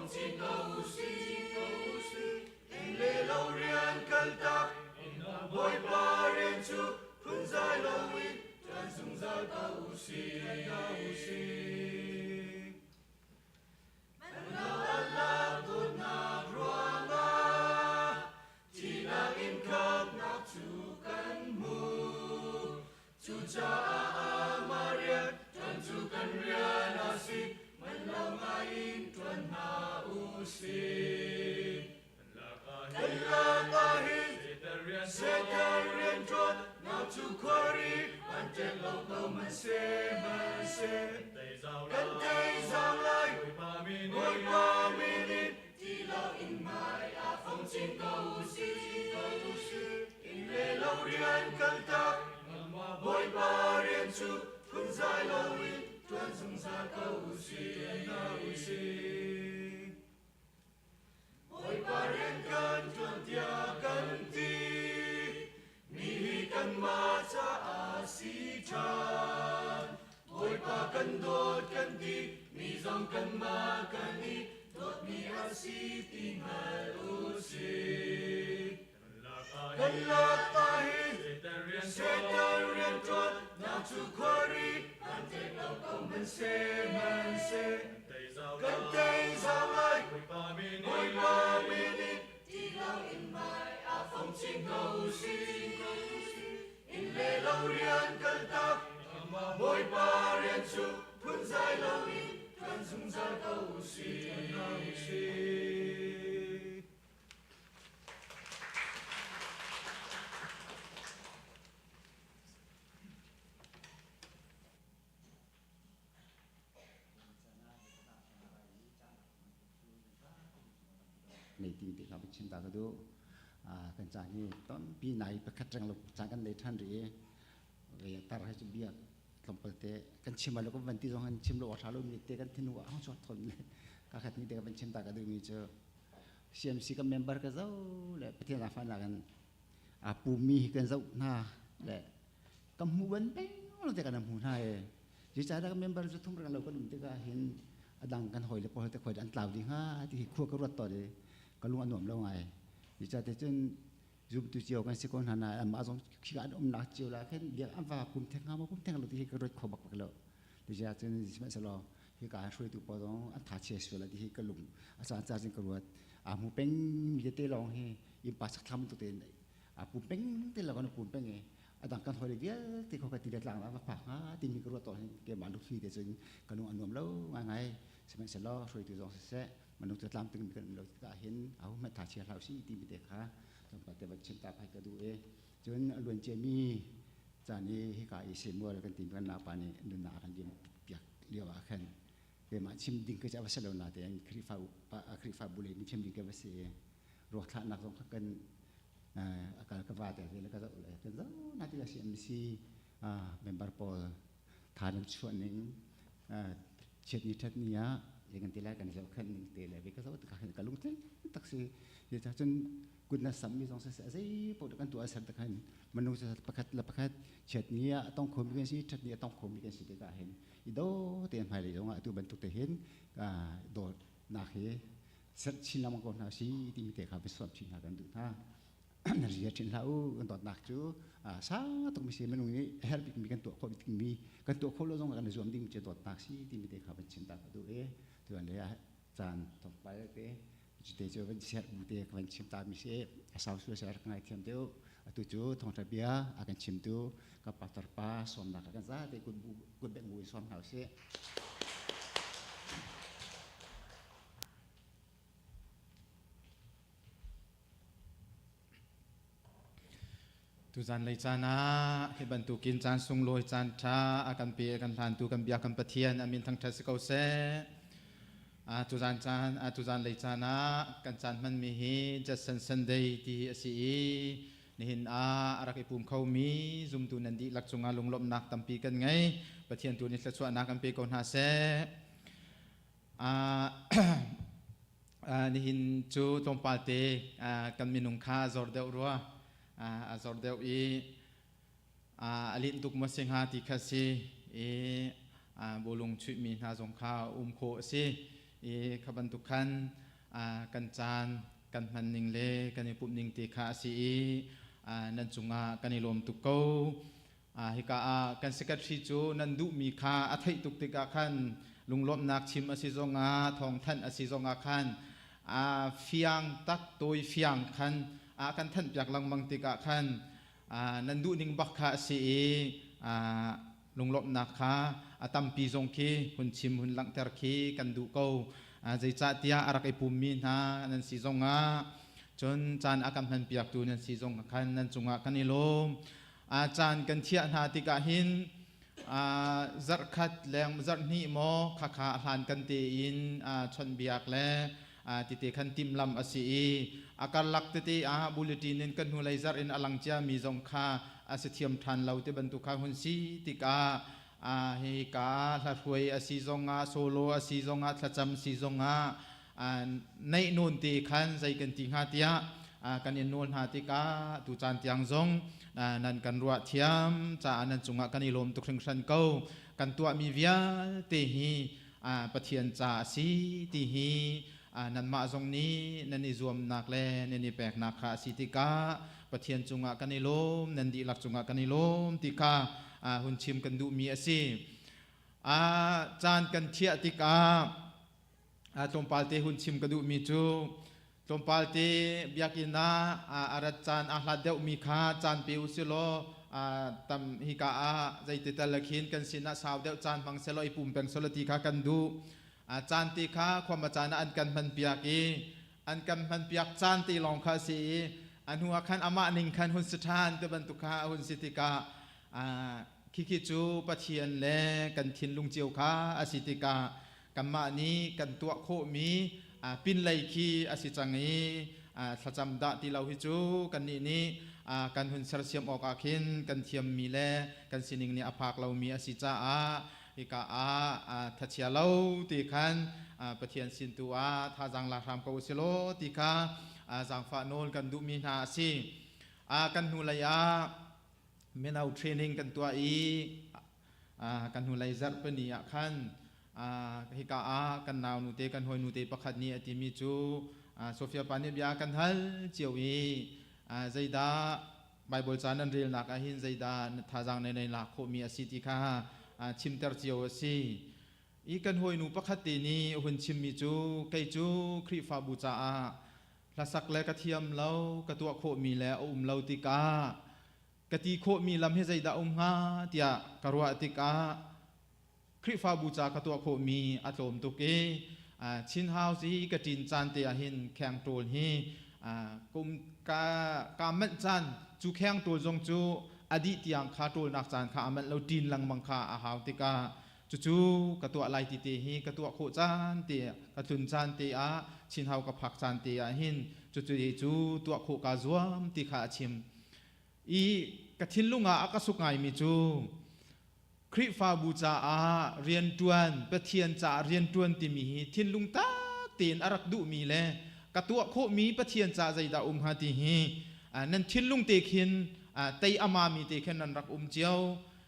[SPEAKER 2] fong chin ko usih. Inn le lo rian kaltak, Bawipa rian cu phunzai loin ṭuan zungzal ko usih. Allah dawtnak ruangah thihnak in khamhnak cu kan hmuh. Cucaah amah rian ṭuan cu kan rian a si, man lo ngaiin ṭuan hna u sih. Kan lakah hin Satan rian ṭuannak cu khuari an ṭek lo ko hmanhseh, kan tei zau lai, Bawipa min in ti loin hmai ah fong chin ko usih. Inn le lo rian kaltak, Bawipa rian cu phunzai loin ṭuan zungzal ko usih. Bawipa rian kan ṭuan tiah kan ti, mi hi kanmah caah si ṭhan. Bawipa kan dawt kan ti, mi zong kanmah kan i dawtmi an si ti hngal u sih. Kan lak ah hin Satan rianṭuan nak cu khuari an ṭek lo ko hmanhseh, kan tei zau lai, Bawipa min in ti loin hmai ah fong chin ko usih. Inn le lo rian kaltak, Bawipa rian cu phunzai loin ṭuan zungzal ko usih.
[SPEAKER 4] Nei ti te kha chim ta ka du kan caan hi tampi nai pakhat reng lo caan kan nei than ri ve tar he chu bia tlawmpal te kan chim lo kan van ti zong han chim lo tha lo mi te kan thinu a hong chuak thon le ka khat ni te kan chim ta ka du mi chu CMC kan member ka zo le Pathian a fan kan a pumi hi kan zoh hna le kan hmu ban peng lo te kan hmu hna e zeicahdah kan member cu thum rang lo kan um tikah hin adang kan hoi le pawl te khoi an tlau ding ha ti hi khua ka ruat to de ka lung a nuam lo ngai zeicah cun zumtu cio kan si ko hna na amah zong khi an umnak cio la khin biak an va pum theng nga ma pum theng lo ti hi ka ruat kho bak bak lo tiah cun sihmanhsehlaw hika hruaitu pawl zong an tha chia sual ti hi ka lung a caan caan cun ka ruat a hmu peng mi tete lawng hi innpa sakthlam tu tein a pum peng te lawng kan pum peng i a dang kan hawi vialte kho ka ti le tlang va phak hnga timi ka ruat tawn hin keimah lungthli te cun ka lung a nuam lo ngai ngai sihmanhsehlaw hruaitu zong siseh minung cu tlamtling mi kan um lo tikah hin aho hmanh tha chia hlah usih timi te kha tlawmpal te van chim ta phai ka duh i cun a luan ciami caan i hika i Samuel kan timi kan naupa nih nunnak a kan liam piak lio ah khan keimah chim ding ka va si lo natein Khrihfa Khrihfabu lei nih chim ding ka va si i ruakthlahnak zong kha kan akal ka va te le ka zoh le kan zoh na ti CMC member pawl tha nan chuah ning chiat ni that ni ah kan ti lai kan zoh khan ning te le ve ka zoh tikah khan ka lungtling tak si cun kut na sammi zong siseh zei paoh kan tuah ser tikhan minung pakhat le pakhat chiat ni ah a tong khomi kan si that ni a tong khomi kan si tikah hin i do tein hmailei zong ah atu bantuk te hin dawtnak hi serh chin lengmang ko hna si timi te kha biasuam chin hna kan duh hna. Na ria chin hlah u kan dawtnak cu sa tuk mi si minung nih a herh bikmi kan tuah khawh bikmi kan tuah khawh lo zong ah kan i zuam ding cu dawtnak si timi te kha van chim ta ka duh i tuan le caan tlawmpal te cute cu van serh bu te ka van chim ta mi si a sau su ser ka ngai thiam deuh atu cu thawngtha bia a kan chimtu ka pastor pa sawmnak kan za te kut bu kut bek bu in sawm hna usih.
[SPEAKER 11] Tuzan lei caan ah hi bantukin caan sunglawi caan ṭha a kan pe a kan hlantu kan bia kan Pathian a min thangṭhat si ko seh. Tuzan caan tuzan lei caan ah kan caan hmanmi hi Judson Sunday ti a si i nihin ah a rak i pum khomi zumtu nan dihlak cungah lunglawmhnak tampi kan ngei. Pathian tu nih thluachuahnak kan pe ko hna seh. Nihin cu tlawmpal te kan minung kha a zor deuh rua. A zor deuh i a linh tuk maw si hnga ti kha si i bawlung chuihmi hna zong kha um khawh a si. I kha bantuk khan kan caan kan hman ning le kan i pumh ning te kha a si i nan cungah kan i lawm tuk ko. Hika ah kan secretary cu nan duhmi kha a theih tuk tikah khan lunglawmhnak chim a si zongah thawngthanh a si zongah khan a fiang tak tawi fiang khan a kan thanh piak lengmang tikah khan nan duhning bak kha a si i lunglawmhnak kha a tampi zong khi hun chim hun langhter khi kan duh ko. Zeicahtiah a rak i pummi hna nan si zongah cun caan a kan hmanpiaktu nan si zong khan nan cungah kan i lawm. Caan kan thiah hna tikah hin zarhkhat leng zarhhnih maw khakha a hlan kan tein chawnhbiak le tete khan timhlamh a si i a karlak tete ah bulletin in kan hnulei zarh in a lang ciami zong kha a si thiam ṭhan lo ti bantuk kha hun si tikah hi ka hlahruai a si zongah solo a si zongah thlacam si zongah neih nawn te khan zei kan ti hnga tiah kan in nawl hna tikah tu caan tiang zong nan kan ruah thiam caah nan cungah kan i lawm tuk hringhran ko. Kan tuahmi vialte hi Pathian ca a si ti hi nanmah zong nih nan i zuamnak le nan i peknak kha a si tikah Pathian cungah kan i lawm, nan dihlak cungah kan i lawm ti kha hun chim kan duhmi a si. Caan kan thiah tikah tlawmpal te hun chim ka duhmi cu tlawmpal te biakinn ah a rat caan a hlat deuhmi kha caan pe u si law tam hika ah zeiti tal khin kan sinah sau deuh caan hmang selaw i pum peng selaw ti kha kan duh. Caan te kha khuama caan ah an kan hman piak i an kan hman piak caan te lawng kha a si i a hnu ah khan amah ning khan hun si ṭhan te bantuk kha a hun si tikah khikhi cu Pathian le kan thinlung cio kha a si tikah kanmah nih kan tuah khawhmi pinlei khi a si cang i thlacam dah ti lo hi cu kannih nih kan hun sersiam awk ah khin kan thiammi le kan sining nih a phak lomi a si caah hika ah thachia lo ti khan Pathian sin tu ah thazaang la hram ko u silaw ti kha zaangfah nawl kan duhmi hna a si. Kan hnulei ah mino training kan tuah i kan hnulei zarhpini ah khan hika ah kan nau nute kan hawi nute pakhat nih a timi cu Sofia pa nih bia kan hal cio i zeidah Bible ca nan relnak ah hin zeidah thazaang na nei lak khawhmi a si ti kha chimter cio a si. I kan hawinu pakhat te nih a hun chimmi cu kei cu Khrihfabu caah hlasak le ka thiam lo ka tuah khawhmi le a um lo tikah ka ti khawhmi lam hi zeidah um hnga tiah ka ruah tikah Khrihfabu ca ka tuah khawhmi a tlawm tuk i Chin House i ka ṭin caan te ah hin kheng ṭawl hi kum ka ka manh caan cu kheng ṭawl zong cu a dih tiang kha ṭawlnak caan kha a manh lo ṭin lengmang kha a hau tikah cucu ka tuah lai ti te hi ka tuah khawh caan te ka tlun caan te ah Chin House ka phak caan te ah hin cucu cu tuah khawh kaa zuam ti kha a chim. I ka thinlung ah a ka suk ngaimi cu Khrihfabu caah rianṭuan, Pathian caah rianṭuan timi hi thinlung tak tein a rak duhmi le ka tuah khawhmi Pathian caah zeidah um hnga ti hi nan thinlung te khin tei a mami te khin nan rak um cio.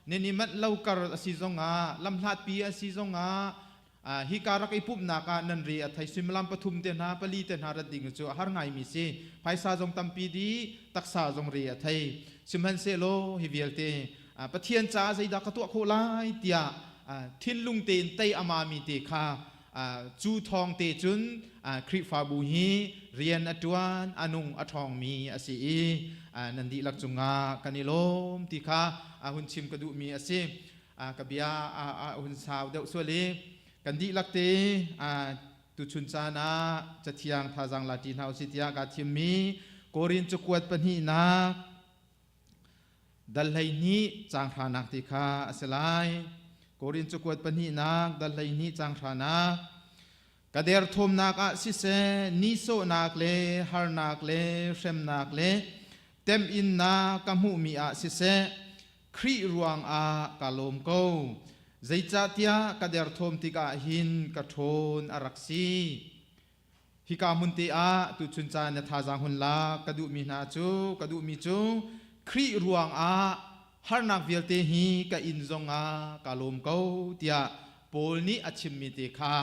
[SPEAKER 11] Nan i manh lo kar a si zongah, lamhlatpi a si zongah, hika rak i pumhnak ah nan re a thei suimilam pathum te hna pali te hna rat ding cu a har ngaimi si phaisa zong tampi di taksa zong re a thei sihmanhsehlaw hi vialte Pathian caah zeidah ka tuah khawh lai tiah thinlung tein tei a mami te kha cu thawng te cun Khrihfabu hi rian a ṭuan a nung a ṭhawngmi a si i nan dihlak cungah kan i lawm ti kha hun chim ka duhmi a si. Ka bia a hun sau deuh sual i kan dihlak te tuchun caan ah cathiang thazaang la ṭi hna usih tiah kaa thimmi Korin cakuat pahnihnak dal 12 caang hranak ti kha a si lai. Korin cakuat pahnihnak dal 12 caang hranak ka derthawmnak ah siseh nihsawhnak le harnak le hremnak le temhinnak ka hmuhmi ah siseh Khrih ruangah ka lawm ko. Zeicahtiah ka derthawm tikah hin ka ṭhawn a rak si. Hika hmun te ah tuchun caan na thazaang hun lak ka duhmi hna cu ka duhmi cu Khrih ruangah harnak vialte hi ka inn zongah ka lawm ko tiah Paul nih a chimmi te kha.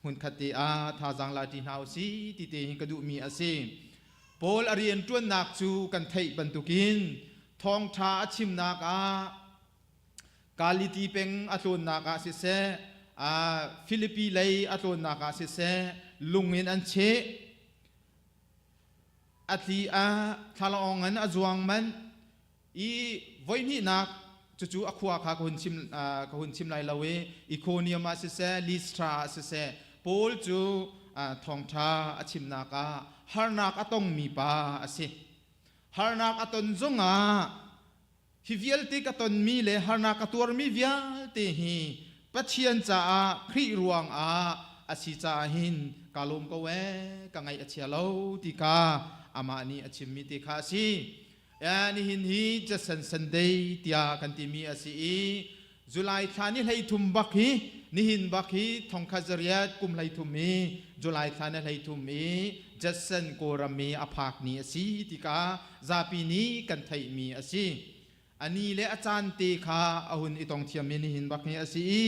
[SPEAKER 11] Hmunkhat te ah thazaang la ṭi hna usih ti te hi ka duhmi a si. Paul a rianṭuannak cu kan theih bantukin thawngṭha a chimnak ah Galiti peng a tlawnnak ah siseh, Filipi lei a tlawnnak ah siseh, lung in an cheh. A tli ah thlalangawng in a zuang manh i voihnihnak cucu a khua kha ka hun chim ka hun chim lai lo i Iconium ah siseh Lystra ah siseh Paul cu thawngṭha a chimnak ah harnak a tongmi pa a si. Harnak a ton zongah hi vialte ka tonmi le harnak ka tuarmi vialte hi Pathian caah Khrih ruangah a si caah hin ka lawm ko ee ka ngaih a chia lo ti kha amah nih a chimmi te kha a si. Nihin hi Jason Sunday tiah kan timi a si i July thla ni 13 bak hi nihin bak hi thongkhat zariat kum 13 i July thla ni 13 i Jason Kawlram i a phak ni a si tika zapi nih kan theihmi a si. A ni le a caan te kha a hun i tong thiammi nihin bak hi a si i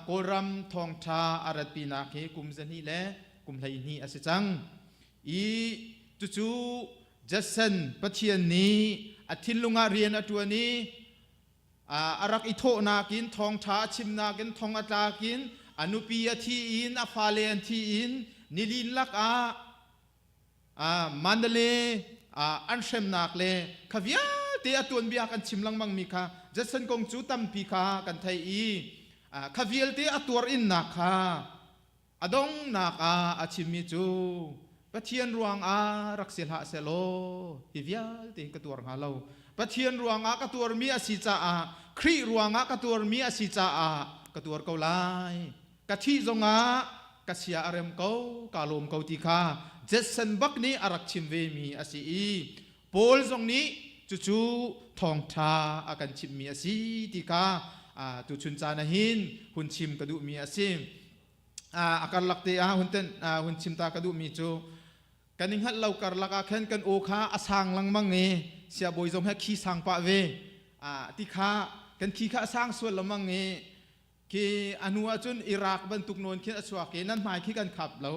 [SPEAKER 11] Kawlram thawngṭha a ratpinak hi kum 2 le kum 12 a si cang. I cucu Jason Pathian nih a thinlung ah rian a ṭuan i a rak i thawhnak in thawngṭha a chimnak in thong a tlak in a nupi a thi in a fale an thi in nilin lakah Mandalay an hremnak le kha vialte a tuanbia kan chim lengmang mi kha Jason kong cu tampi kha kan theih i kha vialte a tuar innak kha A donghnak ah a chimmi cu Pathian ruangah rak si hlah sehlaw hi vialte hi ka tuar hnga lo. Pathian ruangah ka tuarmi a si caah, Khrih ruangah ka tuarmi a si caah ka tuar ko lai. Ka thih zongah ka sia a rem ko, kaa lawm ko ti kha Jetson bak nih a rak chim vemi a si i Paul zong nih cucu thawngṭha a kan chimhmi a si ti kha tuchun caan ah hin hun chim ka duhmi a si. A karlak te ah hun ten hun chim ta ka duhmi cu kan i hngalh lo karlak ah khan kan aw kha a sang lengmang i siabawi zong he khi sang pah ve ti kha kan khi kha a sang sual lengmang i khi a hnu ah cun Iraq bantuk nawn khin a chuak i nan hmai khi kan khap lo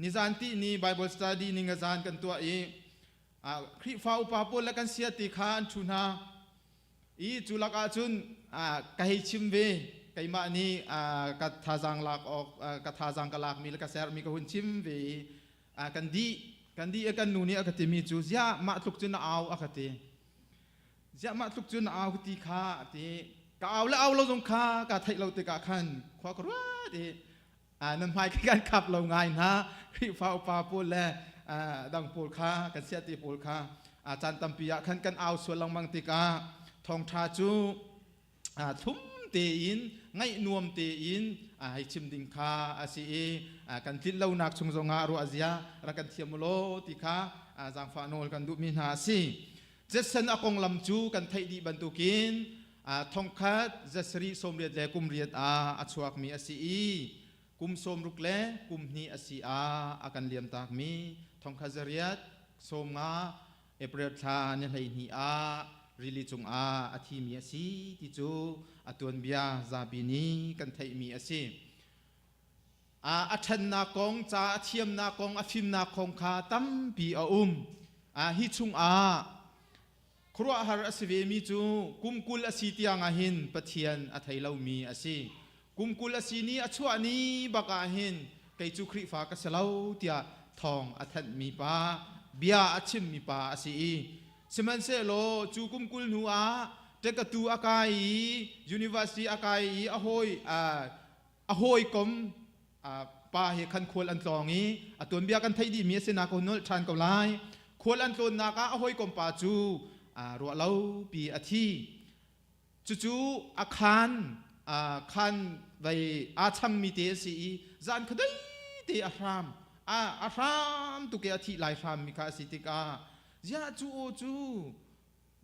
[SPEAKER 11] nizan ti ni Bible study ni ngazan kan tuah i Khrihfa upa pawl le kan sia ti kha an ṭhu hna i cu lakah cun ka hei chim ve keimah nih ka thazaang lak awk ka thazaang ka lakmi le ka sermi ka hun chim ve i kan dih kan dih i kan nu nih a ka timi cu ziah mah tluk cun na au a ka ti ziah mah tluk cun na au ka ti kha a ti ka au le au lo zong kha ka theih lo tikah khan khua ka ruat i nan hmai kan khap lo ngai hna Khrihfa upa pawl le dang pawl kha kan siate pawl kha caan tampi ah khan kan au sual lengmang tikah thawngṭha cu thlum tein ngaih nuam tein hei chim ding kha a si i kan tlinh lonak chung zongah ruah zia rak kan thiam law ti kha zaangfah nawl kan duhmi hna a si. Jetsen a konglam cu kan theih dih bantukin thongkhat zasarih 80 le kum riat ah a chuakmi a si i kum 60 le kum hnih a si ah a kan liamtakmi thongkhat zariat 50 April thla ni 12 ah rili cungah a thimi a si ti cu a tuanbia zapi nih kan theihmi a si. A ṭhannak kong, ca a thiamnak kong, a fimnak kong kha tampi a um. Hi chungah khuaruahhar a si vemi cu kum 20 a si tiang ah hin Pathian a thei lomi a si. Kum 20 a si ni a chuah ni bak ah hin kei cu Khrihfa ka si lo tiah thawng a thanhmi pa, bia a chimmi pa a si i sihmanhsehlaw cu kum 20 hnu ah ṭekatu a kai i university a kai i a hawi a hawikom pa he khan khual an tlawng i a tuanbia kan theih dihmi a si na ko nolh ṭhan ko lai. Khual an tlawnnak ah a hawikom pa cu ruah lo pi a thi. Cucu a khaan khaan vei aa changmi te a si i zan khuadei te a hram a hram tuk i a thih lai hrammi kha a si tikah ziah cu aw cu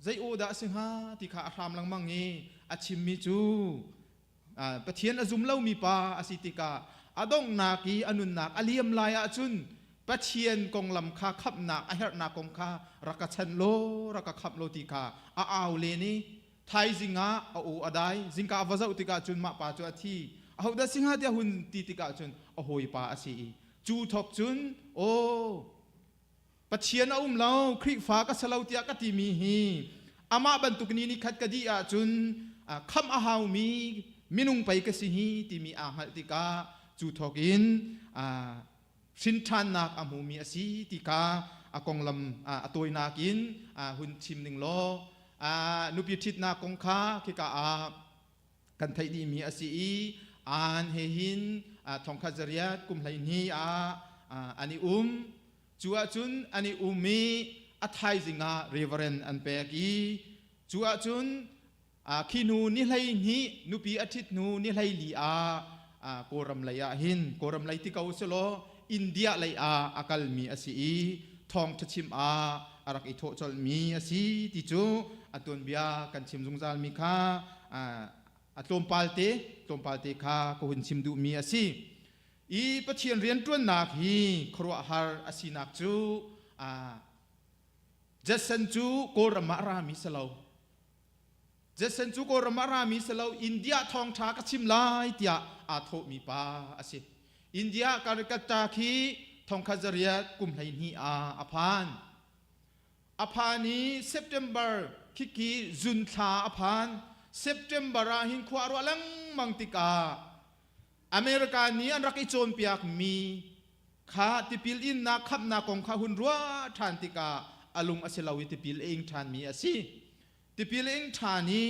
[SPEAKER 11] zei aw dah a si hnga ti kha a hram lengmang i a chimmi cu Pathian a zum lomi pa a si tikah a donghnak i a nunnak a liam lai ahcun Pathian konglam kha khamhnak a herhnak kong kha rak ka chanh law rak ka khamh law ti kha a au len i thaizing ah a aw a dai zingka a va zoh tikah cun mah pa cu a thi. Ahodah si hnga tiah hun ti tikah cun a hawipa a si i cu thawk cun aw Pathian a um lo, Khrihfa ka si lo tiah ka timi hi amah bantuk ni ni khat ka dih ahcun khamh a haumi minung pei ka si hi timi aa hngalh tikah cu thawk in hrinṭhannak a hmumi a si ti kha a konglam a tawinak in hun chim ning law nupi ṭhitnak kong kha khika ah kan theih dihmi a si i an he hin thongkhat zariat kum 12 ah an i um. Cu ahcun an i um i a thaizing ah reverend an pek i cu ahcun khi hnu ni 12 nupi a ṭhit hnu ni 14 ah Kawlram lei ah hin Kawlram lei ti ko selaw India lei ah a kalmi a si i thawngṭha chim ah a rak i thawh colhmi a si ti cu a tuanbia kan chim zungzalmi kha a tlawmpal te tlawmpal te kha ka hun chim duhmi a si. I Pathian rianṭuannak hi khuaruahhar a sinak cu Jason cu Kawlram ah a rami si lo. Jason cu Kawlram ah a rami si lo. India thawngṭha ka chim lai tiah aa thawhmi pa a si. India Calcutta khi thongkhat zariat kum 12 ah a phan. A phan i September khikhi zun thla a phan. September ah hin khua a ruah lengmang tikah America nih an rak i cawnpiakmi kha tipil innak khamhnak kong kha hun ruah ṭhan tikah a lung a si lo i tipil a ing ṭhanmi a si. Tipil a ing ṭhan i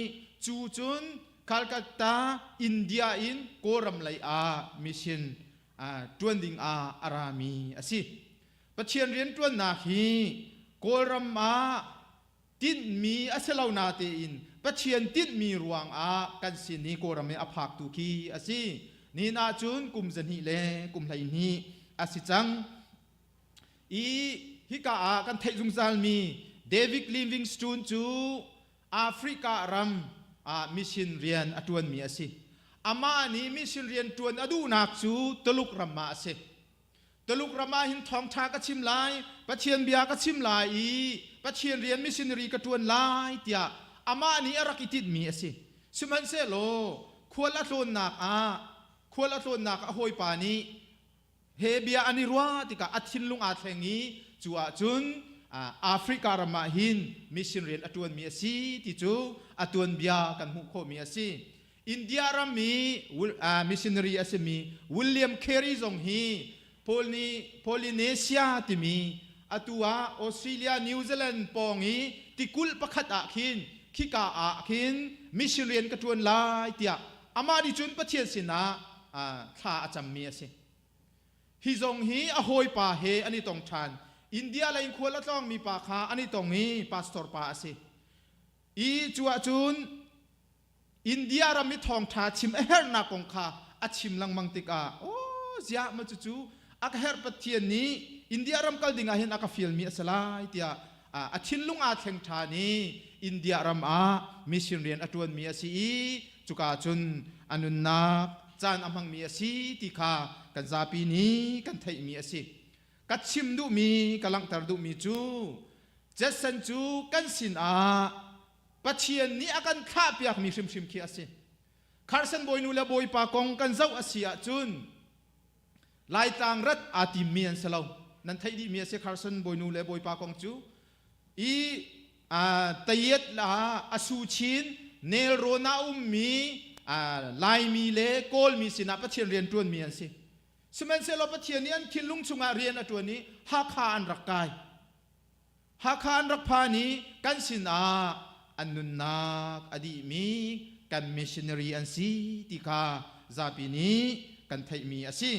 [SPEAKER 11] cu cun Calcutta, India in Kawlram lei ah mission ṭuan ding ah a rami a si. Pathian rianṭuannak hi Kawlram ah tinhmi a si lo natein Pathian tinhmi ruangah kan sin i Kawlram i a phaktu khi a si. Nihin ahcun kum 200 le kum 12 a si cang. I hika ah kan theih zungzalmi David Livingstone cu Africa ram ah mission rian a ṭuanmi a si. Amah nih mission rian ṭuan a duhnak cu Tuluk ram ah a si. Tuluk ram ah hin thawngṭha ka chim lai, Pathian bia ka chim lai i Pathian rian missionary ka ṭuan lai tiah amah nih a rak i tinhmi a si. Sihmanhsehlaw khual a tlawnnak ah khual a tlawnnak a hawipa nih he bia an i ruah tikah a thinlung aa thleng i cu ahcun Africa ram ah hin mission rian a ṭuanmi a si ti cu a tuanbia kan hmuh khawhmi a si. India ram i missionary a simi William Carey zong hi Polynesia timi atu ah Australia, New Zealand pawng i tikulh pakhat ah khin khika ah khin mission rian ka ṭuan lai tiah amah nih cun Pathian sinah thla a cammi a si. Hi zong hi a hawipa he an i tong ṭhan. India lei in khual a tlawngmi pa kha an i tong i pastor pa a si. I cu ahcun India ram i thawngṭha chim a herhnak kong kha a chim lengmang tikah aw ziah ma cucu a ka herh Pathian nih India ram kal ding ah hin a ka fialmi a si lai tiah a thinlung aa thleng ṭhan i India ram ah mission rian a ṭuanmi a si i cuka cun a nunnak caan a hmangmi a si ti kha kan zapi nih kan theihmi a si. Ka chim duhmi ka langhter duhmi cu Jason cu kan sinah Pathian nih a kan thlahpiakmi hrimhrim khi a si. Carson bawinu le bawipa kong kan zoh a si ahcun Laitlang rat aa timmi an si lo. Nan theih dihmi a si Carson bawinu le bawipa kong cu. I tayet la asu chin nelrawn ah ummi Laimi le Kawlmi sinah Pathian rian ṭuanmi an si. Sihmanhsehlaw Pathian nih an thinlung chungah rian a ṭuan i Hakha an rak kai. Hakha an rak phan i kan sinah an nunnak a dihmi kan missionary an si ti kha zapi nih kan theihmi a si.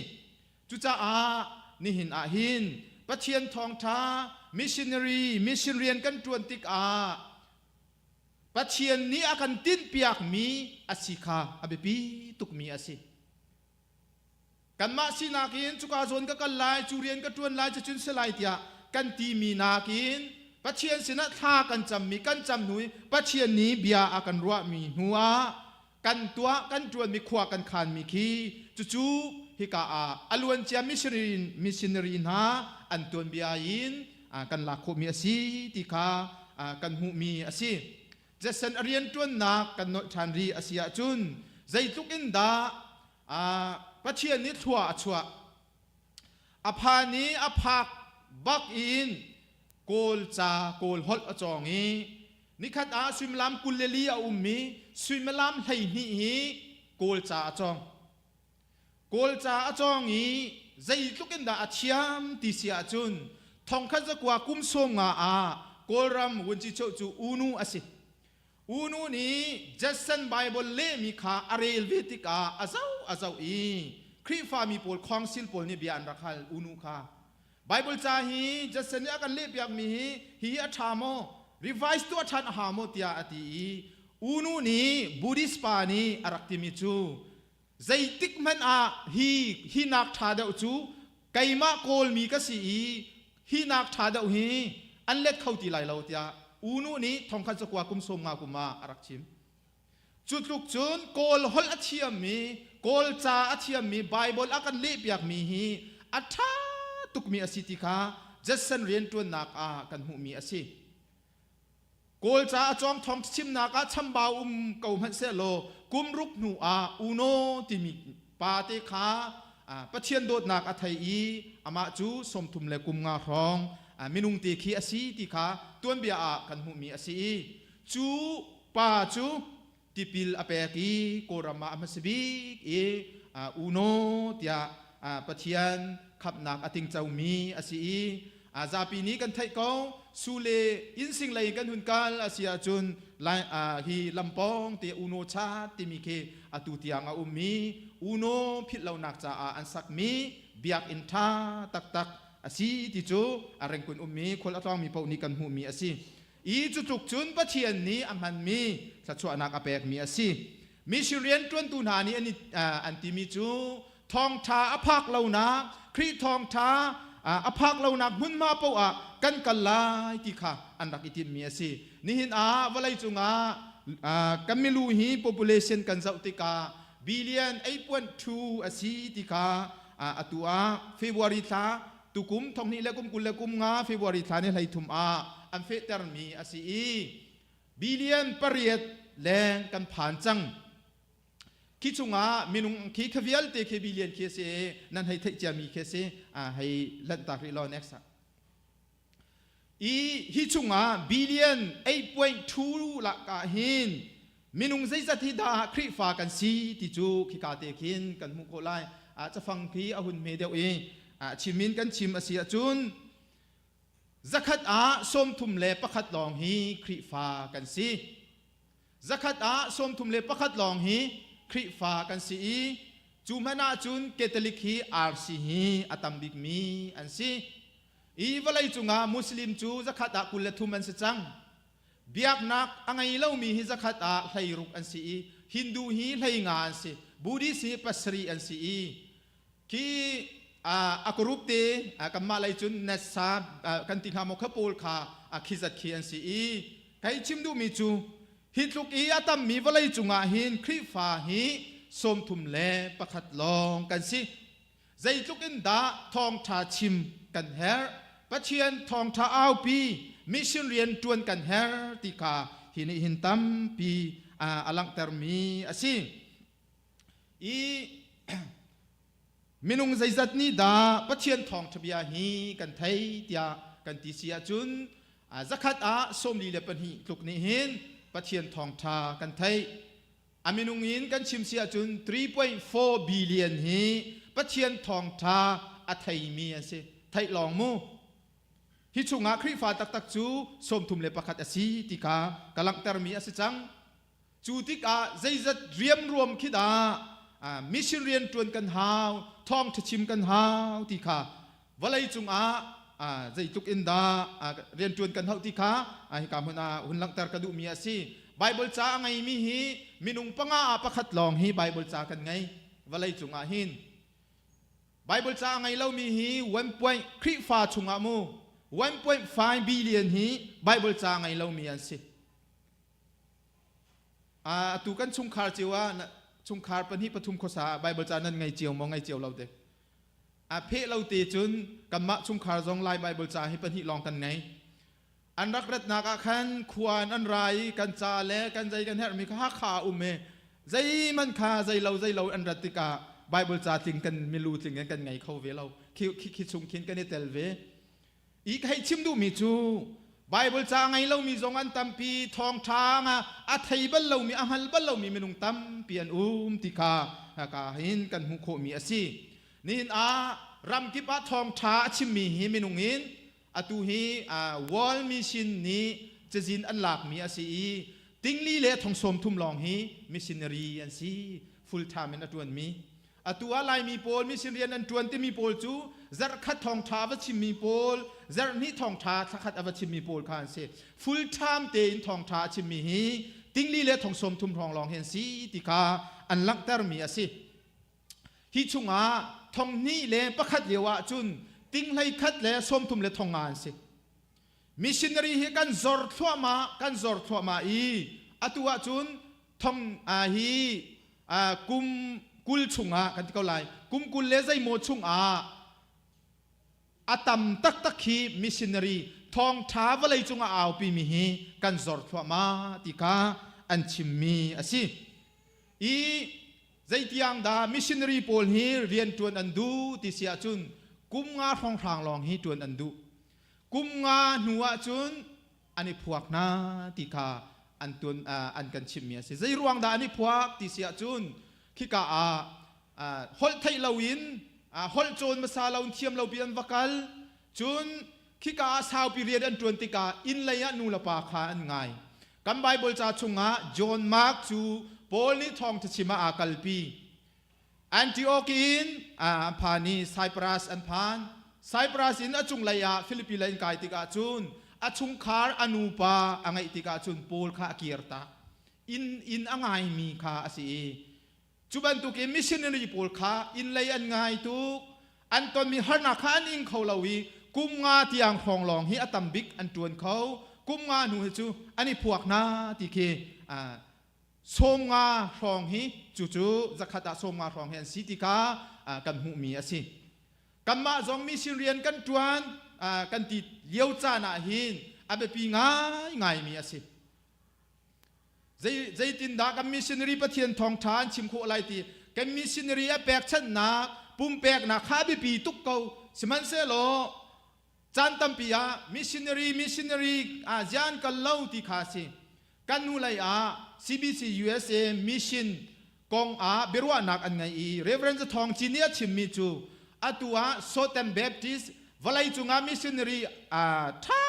[SPEAKER 11] Cucaah nihin ah hin Pathian thawngṭha missionary mission rian kan ṭuan tikah Pathian nih a kan tinhpiakmi a si kha a biapi tukmi a si. Kanmah sinak in cuka zawn ka kal lai, cu rian ka ṭuan lai, cucun si lai tiah kan timi nakin Pathian sinah thla kan cammi kan cam hnu i Pathian nih bia a kan ruahmi hnu ah kan tuah kan ṭuanmi khua kan khanmi khi cucu hika ah a luancia missionary, missionary hna an tuanbia in kan lak khawhmi a si ti kha kan hmuhmi a si. Jason a rianṭuannak kan nolh ṭhan rih a si ahcun zeitluk in dah. Pathian nih thlua a chuah. A phan i a phak bak in Kawl ca Kawl holh a cawng i nikhat ah suimilam 24 a ummi suimilam 12 hi Kawl ca a cawng. Kawl ca a cawng i zeitluk in dah a thiam ti si ahcun thongkhat zakua kum 90 ah Kawlram vuncichoh cu U Nu a si. U Nu nih Judson Bible lehmi kha a rel ve tikah a zoh a zoh i Khrihfami pawl khawngsil pawl nih bia an rak hal U Nu kha. Bible ca hi Judson nih a kan lehpiakmi hi hihi a ṭha maw? Revise tuah ṭhan a hau maw? tiah a ti i U Nu nih Buddhist pa nih a rak timi cu zeitik hmanh ah hi hi nak ṭha deuh cu keimah Kawlmi ka si i hi nak ṭha deuh hi an let kho ti lai lo tiah U Nu nih thongkhat zakua kum 90 kum ah a rak chim. Cu tluk cun Kawl holh a thiammi, Kawl ca a thiammi, Bible a kan lehpiakmi hi a ṭha tukmi a si ti kha Judson rianṭuannak ah kan hmuhmi a si. Kawl ca a cawng thawng chimnak ah chambau um ko hmanh sehlaw kum ruk hnu ah U Naw timi pa te kha Pathian dawtnak a thei i amah cu 30 le kum nga hrawng minung te khi a si ti kha tuanbia ah kan hmuhmi a si i cu pa cu tipil a pek i Kawlram ah a hmasa bik i U Naw tiah Pathian khamhnak a tingcomi a si i zapi nih kan theih ko. Sule innsing lei kan hun kal a si ahcun hi lampawng te U Naw Chat timi khi atu tiang a ummi U Naw philh lonak caah an sakmi biakinn ṭha taktak a si ti cu a rengkun ummi khual a tlawngmi paoh nih kan hmuhmi a si i cu tluk cun Pathian nih a hmanmi thluachuahnak a pekmi a si. Mission rianṭuantu hna nih an timi cu thawngṭha a phak lonak, Khrih thawngṭha a phak lonak hmunhma paoh ah kan kal lai ti kha an rak i timhmi a si. Nihin ah vawleicung ah kan milu hi population kan zoh tikah billion 8.2 a si ti kha atu ah February thla tukum thonghnih le kum 25 February thla ni 33 ah an fehtermi a si i billion 8 leng kan phan cang. Khi chungah minung khi kha vialte khi billion khi si nan hei theih ciami khi si hei lanhtak rih law next ah. I hi chungah billion 8.2 lakah hin minung zeizat hi dah Khrihfa kan si ti cu khika te khin kan hmuh khawh lai. Cafang khi a hun hme deuh i chimin kan chim a si ahcun 100 ah 31 lawng hi Khrihfa kan si. 100 ah 31 lawng hi Khrihfa kan si i cu hmanh ahcun Catholic hi RC hi a tam bikmi an si. I vawlei cungah Muslim cu 100 ah 23 an si cang. Biaknak a ngei lomi hi 100 ah 16 an si i Hindu hi 15 an si. Buddhist hi 7 an si i khi a group te kanmah lei cun nasa kan ti hnga maw kha pawl kha khi zat khi an si i kai chim duhmi cu hi tluk i a tammi vawlei cungah hin Khrihfa hi 31 lawng kan si. Zeitluk in dah thawngṭha chim kan herh, Pathian thawngṭha aupi mission rian ṭuan kan herh ti kha hi nih hin tampi a langhtermi a si. I minung zeizat nih dah Pathian thawngṭha bia hi kan thei tiah kan ti si ahcun 100 ah 42 tluk nih hin Pathian thawngṭha kan theih. A minung in kan chim si ahcun 3.4 billion hi Pathian thawngṭha a theimi an si. Theih lawng mu. Hi chungah Khrihfa taktak cu 31 a si ti kha ka langhtermi a si cang. Cu tikah zeizat riamruam khi dah mission rian ṭuan kan hau, thawngṭha chim kan hau ti kha vawlei cungah zeitluk in dah rian ṭuan kan hauh ti kha hika hmun ah hun langhter ka duhmi a si. Bible ca a ngeimi hi minung panga ah pakhat lawng hi Bible ca kan ngei vawlei cungah hin. Bible ca a ngei lomi hi 1 point Khrihfa chungah mu 1.5 billion hi Bible ca a ngei lomi an si. Atu kan chungkhar cio ah chungkhar pahnih pathum khuasa ah Bible ca nan ngei cio maw, ngei cio lo te? A pheh lo te cun kanmah chungkhar zong Lai Bible ca hi pahnih lawng kan ngei. An rak ratnak ah khan khua in an ra i kan ca le kan zei kan herhmi kha Hakha ah um i zeihmanh kha zei lo zei lo an rat tikah. Bible ca tling kan milu tling in kan ngei kho ve lo. Khi khi chung khin kan i tel ve. I ka hei chim duhmi cu Bible ca ngei lomi zong an tampi, thawngṭha nga a thei bal lomi, a hngal bal lomi minung tampi an um ti kha ka hin kan hmuh khawhmi a si. Nihin ah ramkip ah thawngṭha a chimmi hi minung in atu hi World Mission nih cazin an lakmi a si i tingli le thong sawm thum lawng hi missionary an si, full time in a ṭuanmi. Atu ah Laimi pawl mission rian an ṭuan timi pawl cu zarhkhat thawngṭha a va chimmi pawl, zarhhnih thawngṭha thlakhat a va chimmi pawl kha an si. Full time tein thawngṭha a chimmi hi tingli le thong sawm thum hrawng lawng hi an si ti kha an langhtermi a si. Hi chungah thong hnih le pakhat lio ah cun ting hlei khat le sawm thum le thong nga an si. Missionary hi kan zor thluahmah, kan zor thluahmah i atu ah cun thong hi kum 20 chungah kan ti ko lai kum 20 le zeimaw chungah a tam taktak hi missionary thawngṭha vawlei cungah aupi mi hi kan zor thluahmah ti kha an chimmi a si i zeitiang dah missionary pawl hi rian ṭuan an duh ti si ahcun kum nga hrawnghrang lawng hi ṭuan an duh. Kum nga hnu ahcun an i phuak hna ti kha an tuan an kan chimhmi a si. Zei ruang dah an i phuak ti si ahcun khika ah holh theih loin holh cawn hmasa lo thiam lo pi an va kal. Cun khika ah saupi rian an ṭuan tikah inn lei ah nu le pa kha an ngai. Kan Bible ca chungah John Mark cu Paul nih thawngṭha chim ah aa kalpi. Antioch in an phan i Cyprus an phan. Cyprus in a cunglei ah Philippi lei in kai tikah cun a chungkhar a nupa a ngeih tikah cun Paul kha a kir tak. Inn inn a ngaimi kha a si i cu bantukin missionary pawl kha inn lei an ngai tuk. An tonmi harnak kha an ing kho lo i kum nga tiang hrawng lawng hi a tam bik an ṭuan kho. Kum nga hnu hi cu an i phuak hna ti khi 50 hrawng hi cucu 100 ah 50 hrawng hi an si ti kha kan hmuhmi a si. Kanmah zong mission rian kan ṭuan kan ti lio caan ah hin a biapi ngaingaimi a si. Zeitindah kan missionary Pathian thawngṭha an chim khawh lai ti kan missionary a pekchanhnak pumpeknak kha a biapi tuk ko. Sihmanhsehlaw caan tampi ah missionary missionary zian kal lo ti kha a si. Kan hnulei ah CBC USA mission kong ah biaruahnak an ngei i Reverend Zathawng Cin nih a chimmi cu atu ah Sotem Baptist vawleicung ah missionary ṭha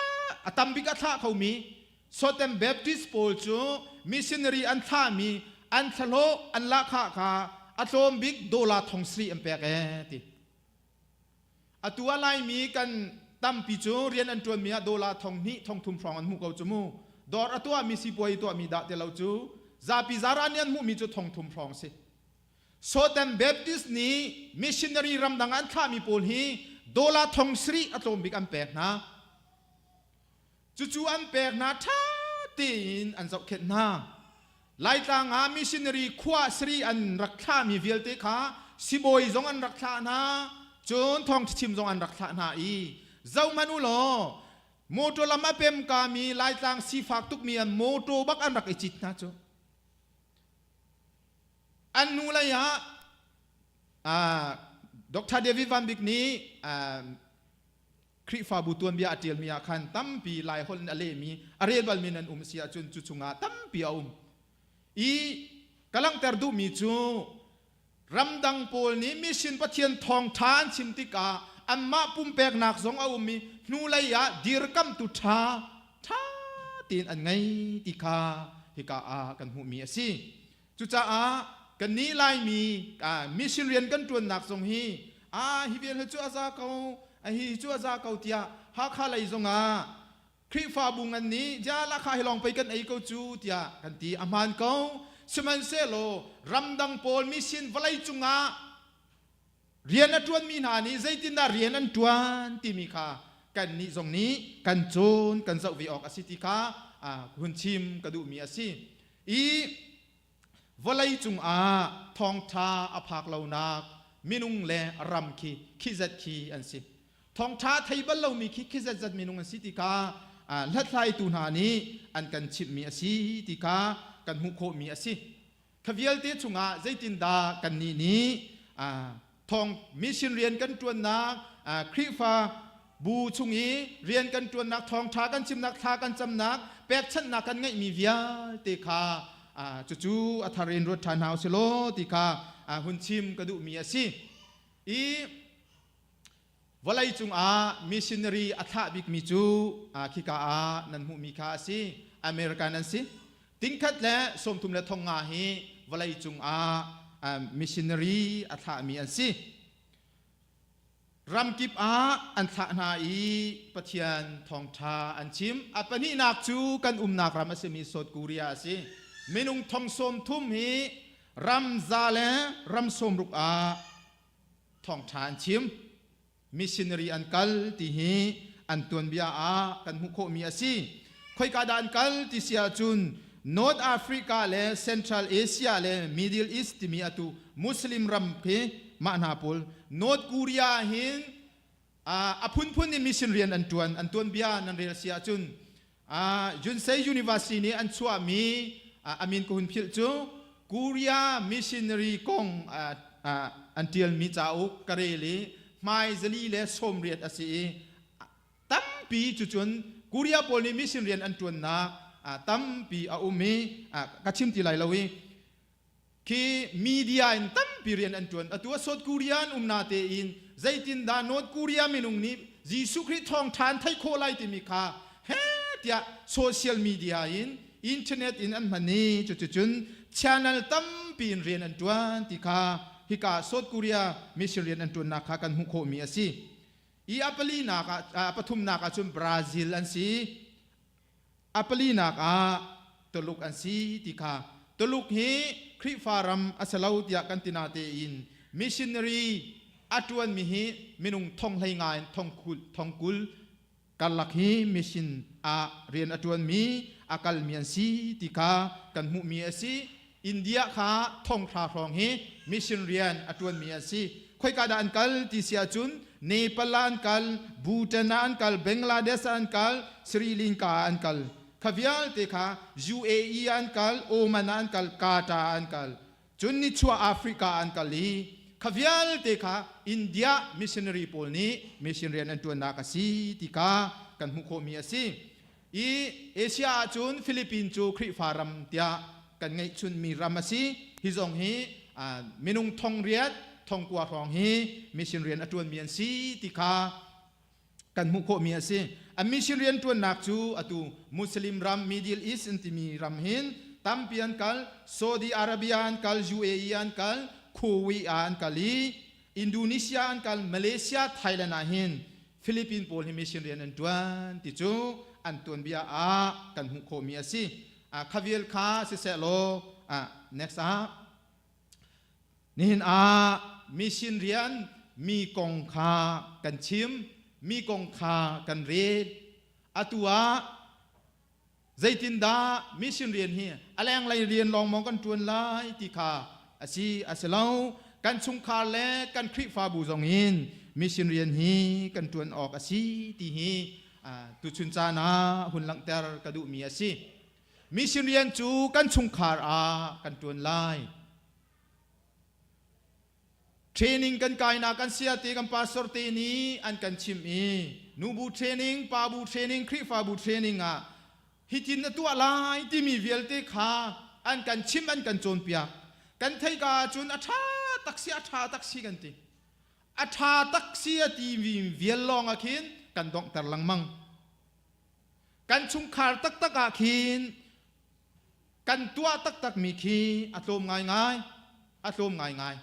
[SPEAKER 11] a tambik a thlah khomi Sotem Baptist pawl cu missionary an thlahmi an thlahlawh an lahkhah kha a tlawm bik dollar thong sarih an pek ee ti. Atu ah Laimi kan tampi cu rian an ṭuanmi ah dollar thong hnih thong thum hrawng an hmuh ko cu mu. Dawr a tuahmi sipuai tuahmi dah ti lo cu zapi zaran nih an hmuhmi cu thong thum hrawng si. Sotem Baptist nih missionary ramdang ah an thlahmi pawl hi dollar thong sarih a tlawm bik an pek hna. Cucu an pek hna ṭha tein an zohkhenh hna. Laitlang ah missionary khua sarih an rak thlahmi vialte kha sibawi zong an rak thlah hna, cun thawngṭha zong an rak thlah hna i zohhmanh u law motor lam a pem kami Laitlang sifak tukmi an motor bak an rak i cit hna cu. An hnu lei ah Dr. David Van Bik nih Khrihfabu tuanbia a ṭialmi ah khan tampi Laiholh in a lehmi, a rel balmi nan um si ahcun cu chungah tampi a um. I ka langhter duhmi cu ramdang pawl nih mission Pathian thawngṭha an chim tikah anmah pumpeknak zong a um i hnulei ah dirkamtu ṭha ṭha tein an ngei ti kha hika ah kan hmuhmi a si. Cucaah kannih Laimi mission rian kan ṭuannak zong hi ah hi vial hi cu a za ko, a hi cu a za ko tiah Hakha lei zongah Khrihfabu ngan nih ja lahkhah hi lawng pei kan ei ko cu tiah kan ti. A hmaan ko. Sihmanhsehlaw ramdang pawl mission vawlei cungah rian a ṭuanmi hna nih zeitindah rian an ṭuan timi kha kannih zong nih kan cawn kan zoh ve awk a si ti kha hun chim ka duhmi a si. I vawlei cungah thawngṭha a phak lonak minung le ram khi khi zat khi an si. Thawngṭha thei bal lomi khi khi zat zat minung an si ti kha hlathlaitu hna nih an kan chimhmi a si ti kha kan hmuh khawhmi a si. Kha vialte chungah zeitindah kannih nih Thong mission rian kan ṭuannak, Khrihfa bu chung i rian kan ṭuannak, thawngṭha kan chimnak, thla kan camnak, pekchanhnak kan ngeihmi vialte kha cucu a thar in ruat ṭhan hna usih law ti kha hun chim ka duhmi a si. I vawlei cungah missionary a thlah bikmi cu khika ah nan hmuhmi kha a si. American an si. Tingkhat le 30 le 50 hi vawlei cungah missionary a thlahmi an si. Ramkip ah an thlah hna i Pathian thawngṭha an chim. A pahnihnak cu kan umnak ram a simi South Korea a si. Minung thong 30 hi ram za le ram 60 ah thawngṭha an chim. Missionary an kal ti hi an tuanbia ah kan hmuh khawhmi a si. Khoika dah an kal ti si ahcun North Africa le Central Asia le Middle East timi atu Muslim ram khi mah hna pawl North Korea hin a phunphun in mission rian an ṭuan. An tuanbia nan rel si ahcun Yonsei University nih an chuahmi a min ka hun philh cu Korea missionary kong an ṭialmi cauk ka rel i hmai 480 a si i tampi cucun Korea pawl nih mission rian an ṭuannak tampi a um i ka chim ti lai lo i khi media in tampi rian an ṭuan. Atu ah South Korea an um na tein zeitindah North Korea minung nih Jesuh Khrih thawngṭha an theih khawh lai timi kha he tiah social media in internet in an hman i cuticun channel tampi in rian an ṭuan ti kha hika South Korea mission rian an ṭuannak kha kan hmuh khawhmi a si. I a palinak ah a pathumnak ah cun Brazil an si. A palinak ah Tuluk an si ti kha Tuluk hi Khrihfa ram a si lo tiah kan ti natein missionary a ṭuanmi hi minung thong hlei nga in thong kul, thong kul karlak hi mission ah rian a ṭuanmi a kalmi an si ti kha kan hmuhmi a si. India kha thong hra hrawng hi mission rian a ṭuanmi an si. Khoika dah an kal ti si ahcun Nepal ah an kal, Bhutan ah an kal, Bangladesh ah an kal, Sri Lanka ah an kal. Kha vialte kha UAE ah an kal, Oman ah an kal, Qatar ah an kal. Cun nichuah Africa ah an kal i kha vialte kha India missionary pawl nih mission rian an ṭuannak a si ti kha kan hmuh khawhmi a si. I Asia ahcun Philippines cu Khrihfa ram tiah kan ngeihchunmi ram a si. Hi zong hi minung thong riat, thong kua hrawng hi mission rian a ṭuanmi an si ti kha kan hmuh khawhmi a si. A mission rian ṭuannak cu atu Muslim ram Middle East an timi ram hin tampi an kal. Saudi Arabia an kal, UAE an kal, Kuwait ah an kal i Indonesia an kal, Malaysia, Thailand ah hin Philippine pawl hi mission rian an ṭuan ti cu an tuanbia ah kan hmuh khawhmi a si. Khavial kha siseh law next ah nihin ah mission rian mi kong kha kan chim, mi kong kha kan rel. Atu ah zeitindah mission rian hi a lenglei rian lawng maw kan ṭuan lai ti kha a si a si lo. Kan chungkhar le kan Khrihfabu zong in mission rian hi kan ṭuan awk a si ti hi tuchun caan ah hun langhter ka duhmi a si. Mission rian cu kan chungkhar ah kan ṭuan lai. Training kan kainak kan siate kan pastor te nih an kan chimh i nubu training, pabu training, Khrihfabu training ah hitin na tuah lai timi vialte kha an kan chimh an kan cawnpiak. Kan theika ahcun a ṭha tak si a ṭha tak si kan ti. A ṭha tak si a timi vial lawng ah khin kan donghter lengmang. Kan chungkhar taktak ah khin kan tuah taktakmi khi a tlawm ngaingai a tlawm ngaingai.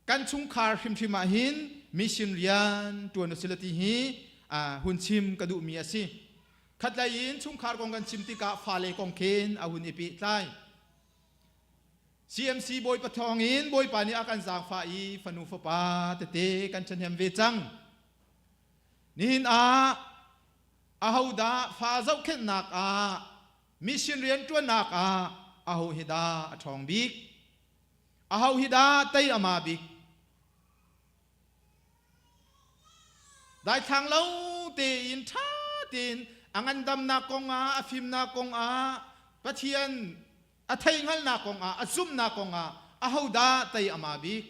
[SPEAKER 11] Kan chungkhar hrimhrim ah hin mission rian ṭuan usila ti hi hun chim ka duhmi a si. Khatlei in chungkhar kong kan chim tikah fale kong khin a hun i pehtlai. CMC Bawipa thawng in Bawipa nih a kan zaangfah i fanu fapa tete kan ṭhahnem ve cang. Nihin ah ahodah fa zohkhenhnak ah mission rianṭuannak ah aho hi dah a ṭhawng bik? Aho hi dah tei a ma bik? Daithlang lo tein ṭha tein a ngandamnak kong ah a fimnak kong ah Pathian a theihhngalhnak kong ah a zumhnak kong ah Ahodah tei ama bik?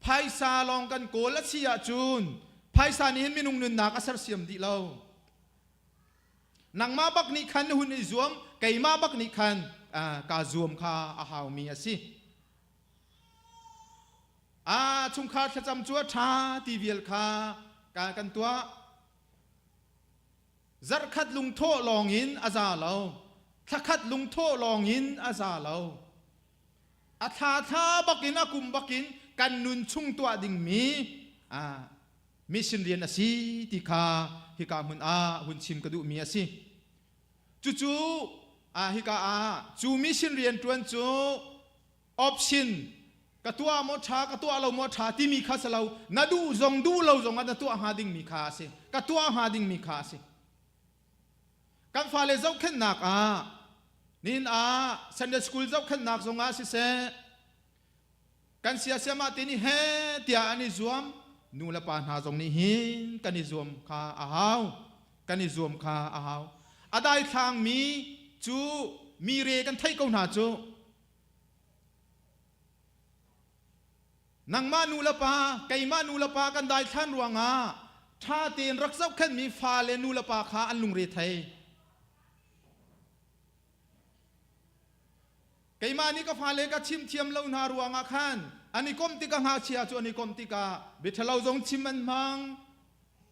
[SPEAKER 11] Phaisa lawng kan kawl a si ahcun phaisa nih hin minung nunnak a sersiam dih lo. Nangmah bak nih khan na hun i zuam, keimah bak nih khan kaa zuam kha a haumi a si. A chungkhar thlacam cu a ṭha ti vial kha kan tuah. Zarhkhat lungthawh lawngin a za lo. Thlakhat lungthawh lawngin a za lo. A thla thla bakin a kum bakin kan nun chung tuah dingmi mission rian a si ti kha hika hmun ah hun chim ka duhmi a si. Cucu hika ah cu mission rian ṭuan cu option ka tuah maw ṭha ka tuah lo maw ṭha timi kha si lo na duh zong duh lo zong ah na tuah hnga dingmi kha a si ka tuah hnga dingmi kha a si kan fale zohkhenhnak ah nihin ah Sunday school zohkhenhnak zong ah siseh kan siasiamah te nih he tiah an i zuam nu le pa hna zong nih hin kan i zuam kha a hau kan i zuam kha a hau a daithlangmi cu mi re kan theih ko hna cu Nangmah nu le pa, keimah nu le pa kan daithlan ruangah ṭha tein rak zohkhenhmi fa le nu le pa kha an lungre thei. Keimah nih ka fale ka chim thiam lo hna ruangah khan an i komh tikah ngakchia cu an i komh tikah biaṭhalo zong chim an hmang,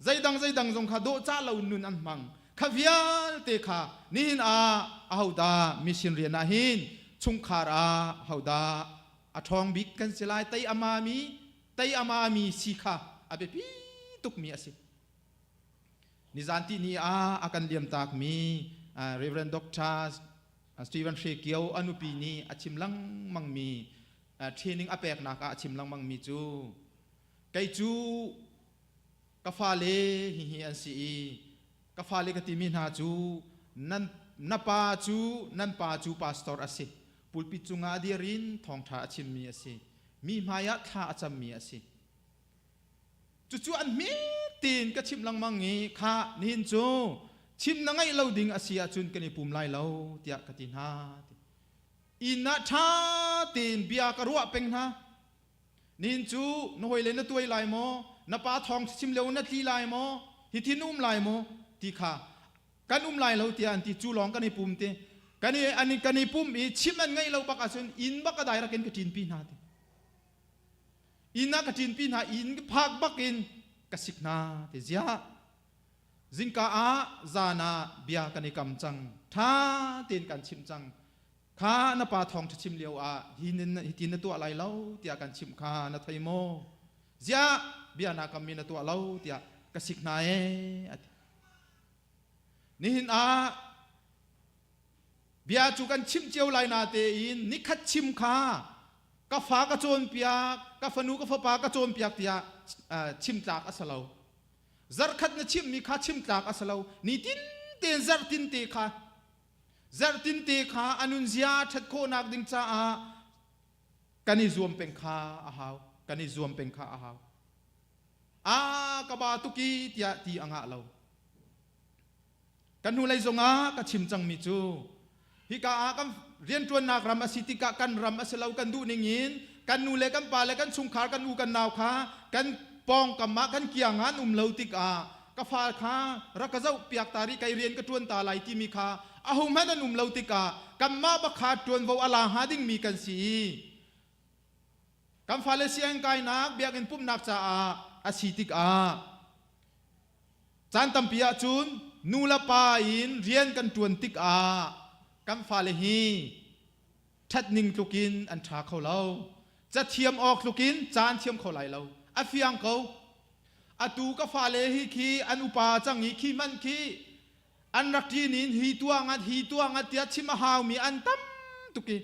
[SPEAKER 11] zeidang zeidang zong kha dawhcah lo nun an hmang kha vialte kha nihin ah ahodah mission rian ah hin chungkhar ah ahodah a ṭhawng bik kan si lai tei ama mi tei ama mi si kha a biapi tukmi a si nizan ti ni ah a kan liam tak mi Reverend Dr. Stephen Hre Kio a nupi nih a chim lengmang mi training a peknak ah a chim lengmang mi cu Kei cu ka fale hihi an si i ka fale ka timi hna cu nan na pa cu nan pa cu pastor a si pulpit cungah a dir in thawngṭha a chimmi a si mi hmaiah thla a cammi a si cucu an hmet tein ka chimh lengmang i kha nihin cu chim na ngaih lo ding a si ahcun kan i pum lai lo tiah ka ti hna inn ah ṭha tein bia ka ruah peng hna Nihin cu na hawile na tuai lai maw? Na pa thawng chim lio na tli lai maw? Hitin na um lai maw? Ti kha kan um lai lo tiah an ti. Cu lawng kan i pum ti. Kan i an kan i pum i chim an ngeih lo bak ahcun inn bak a dai rak in ka ṭinpi hna ti. Inn ah ka ṭinpi hna inn phak bak in ka sik hna ti. Ziah zingka ah zan ah bia kan i kam cang. Ṭha tein kan chimh cang. Kha na pa thawngṭha chim lio ah hi hitin na tuah lai lo tiah kan chimh kha na thei maw? Ziah bia naa kammi na tuah lo tiah ka sik hna ee a ti. Nihin ah bia cu kan chimh cio lai na tein nikhat chim kha ka fa ka cawnpiak, ka fanu ka fapa ka cawnpiak tiah chim tlak a si lo. Zarkhat na chimmi kha chim tlak a si lo. Nitin tein zartin te kha Zarhtinte kha a nunzia a ṭhat khawhnak ding caah kan i zuam peng kha a hau. Kan i zuam peng kha a hau. A ka ba tuk i tiah ti a ngah lo. Kan hnulei zongah ka chim cangmi cu hika ah kan rianṭuannak ram a si tikah kan ram a si lo kan duh ning in kan nu le kan pa le kan chungkhar kan u kan nau kha kan pawngkam ah kan kiang ah an um lo tikah ka fa kha rak ka zoh piak ta rih kai rian ka ṭuan ta lai timi kha ahohmanh an um lo tikah kanmah bak kha ṭuanvo a la hnga dingmi kan si i kan fale sianginn kainak biakinn pumhnak caah a si tikah caan tampi ahcun nu le pa in rian kan ṭuan tikah kan fale hi ṭhatning tlukin an ṭha kho lo cathiam awk tlukin caan thiam kho lai lo a fiang ko Atu ka fale hi khi an upa cang i khi hmanh khi an rak ṭin in hi tuah ngat hi tuah ngat tiah chim a haumi an tam tuk i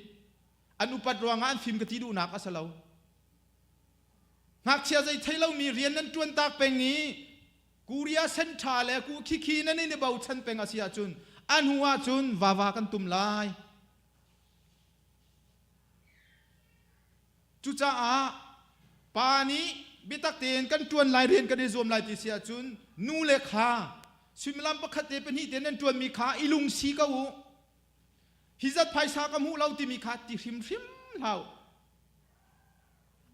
[SPEAKER 11] an upat ruangah an fim ka ti duhnak a si lo. Ngakchia zei thei lomi rian nan ṭuan tak peng i Korea senṭha le ku khikhi nan in i bochan peng a si ahcun a hnu ahcun vava kan tum lai. Cucaah pa nih biatak tein kan ṭuan lai rian kan i zuam lai ti si ahcun nu le kha suimilam pakhat te pahnih te nan ṭuanmi kha i lungsi ko u. Hi zat phaisa ka hmuh lo timi kha ti hrimhrim hlah u.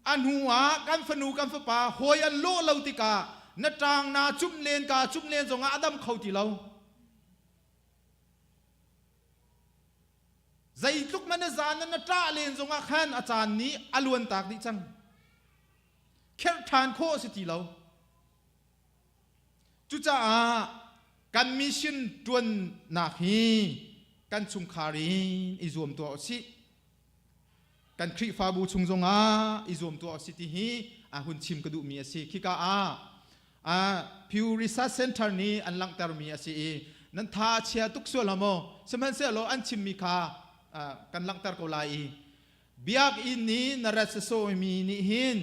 [SPEAKER 11] A hnu ah kan fanu kan fapa hawi an lawh lo tikah na ṭang naa cumh len ka cumh len zongah a dam kho ti lo. Zeitluk man na zan na ṭah len zongah khan a caan nih a luan tak dih cang. Kherh ṭhan khawh a si ti lo. Cucaah kan mission ṭuannak hi kan chungkhar in i zuam tuah usih. Kan Khrihfabu chung zongah i zuam tuah usih ti hi a hun chim ka duhmi a si. Khika ah Pew Research Center nih an langhtermi a si i nan tha a chia tuk sual maw? Sihmanhsehlaw an chimmi kha kan langhter ko lai i biakinn i na rat sasawmi nih hin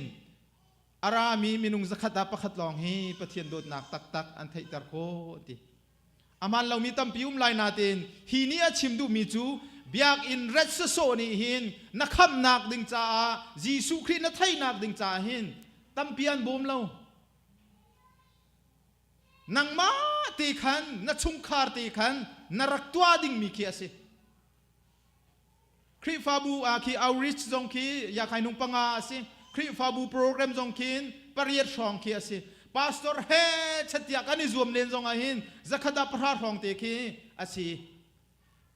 [SPEAKER 11] a rami minung zakhat ah pakhat lawng hi Pathian dawtnak taktak an theihter khawh ti. Aman lomi tampi um lai nain hi nih a chim duhmi cu biakinn rat sasawh nih hin na khamhnak ding caah Jesuh Khrih na theihnak ding caah hin tampi an bawm lo. Nangmah te khan na chungkhar te khan na rak tuah dingmi khi a si. Khrihfabu ah khi outreach zong khi yakhai nung panga a si. Khrihfabu program zong khin pariat hrawng khi a si. Pastor he chatiah kan i zuam len zong ah hin zakhat ah pahra hrawng te khi a si.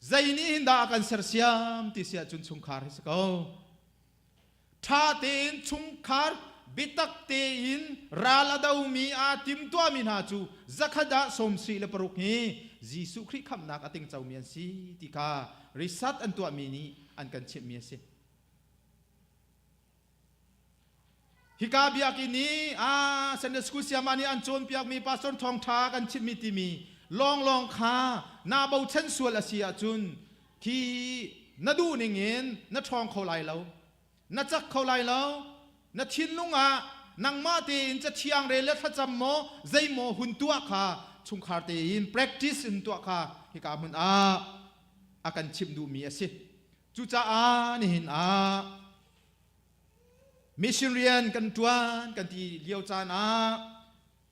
[SPEAKER 11] Zei nih hin dah a kan sersiam ti si ahcun chungkhar hi si ko. Ṭha tein chungkhar biatak tein ral a domi aa timtuahmi hna cu zakhat ah 76 hi Jesuh Khrih khamhnak a tingcomi an si ti kha research an tuahmi nih an kan chimhmi a si. Hika biakinn i a Sunday school sayama nih an cawnpiakmi pastor thawngṭha kan chimhmi timi lawnglawng kha naa bochan sual a si ahcun khi na duh ning in na ṭhawng kho lai lo na cak kho lai lo na thinlung ah nangmah tein cathiang rel le thlacam maw zeimaw hun tuah kha chungkhar tein practice in tuah kha hika hmun ah a kan chimh duhmi a si cucaah nihin ah mission rian kan ṭuan kan ti lio caan ah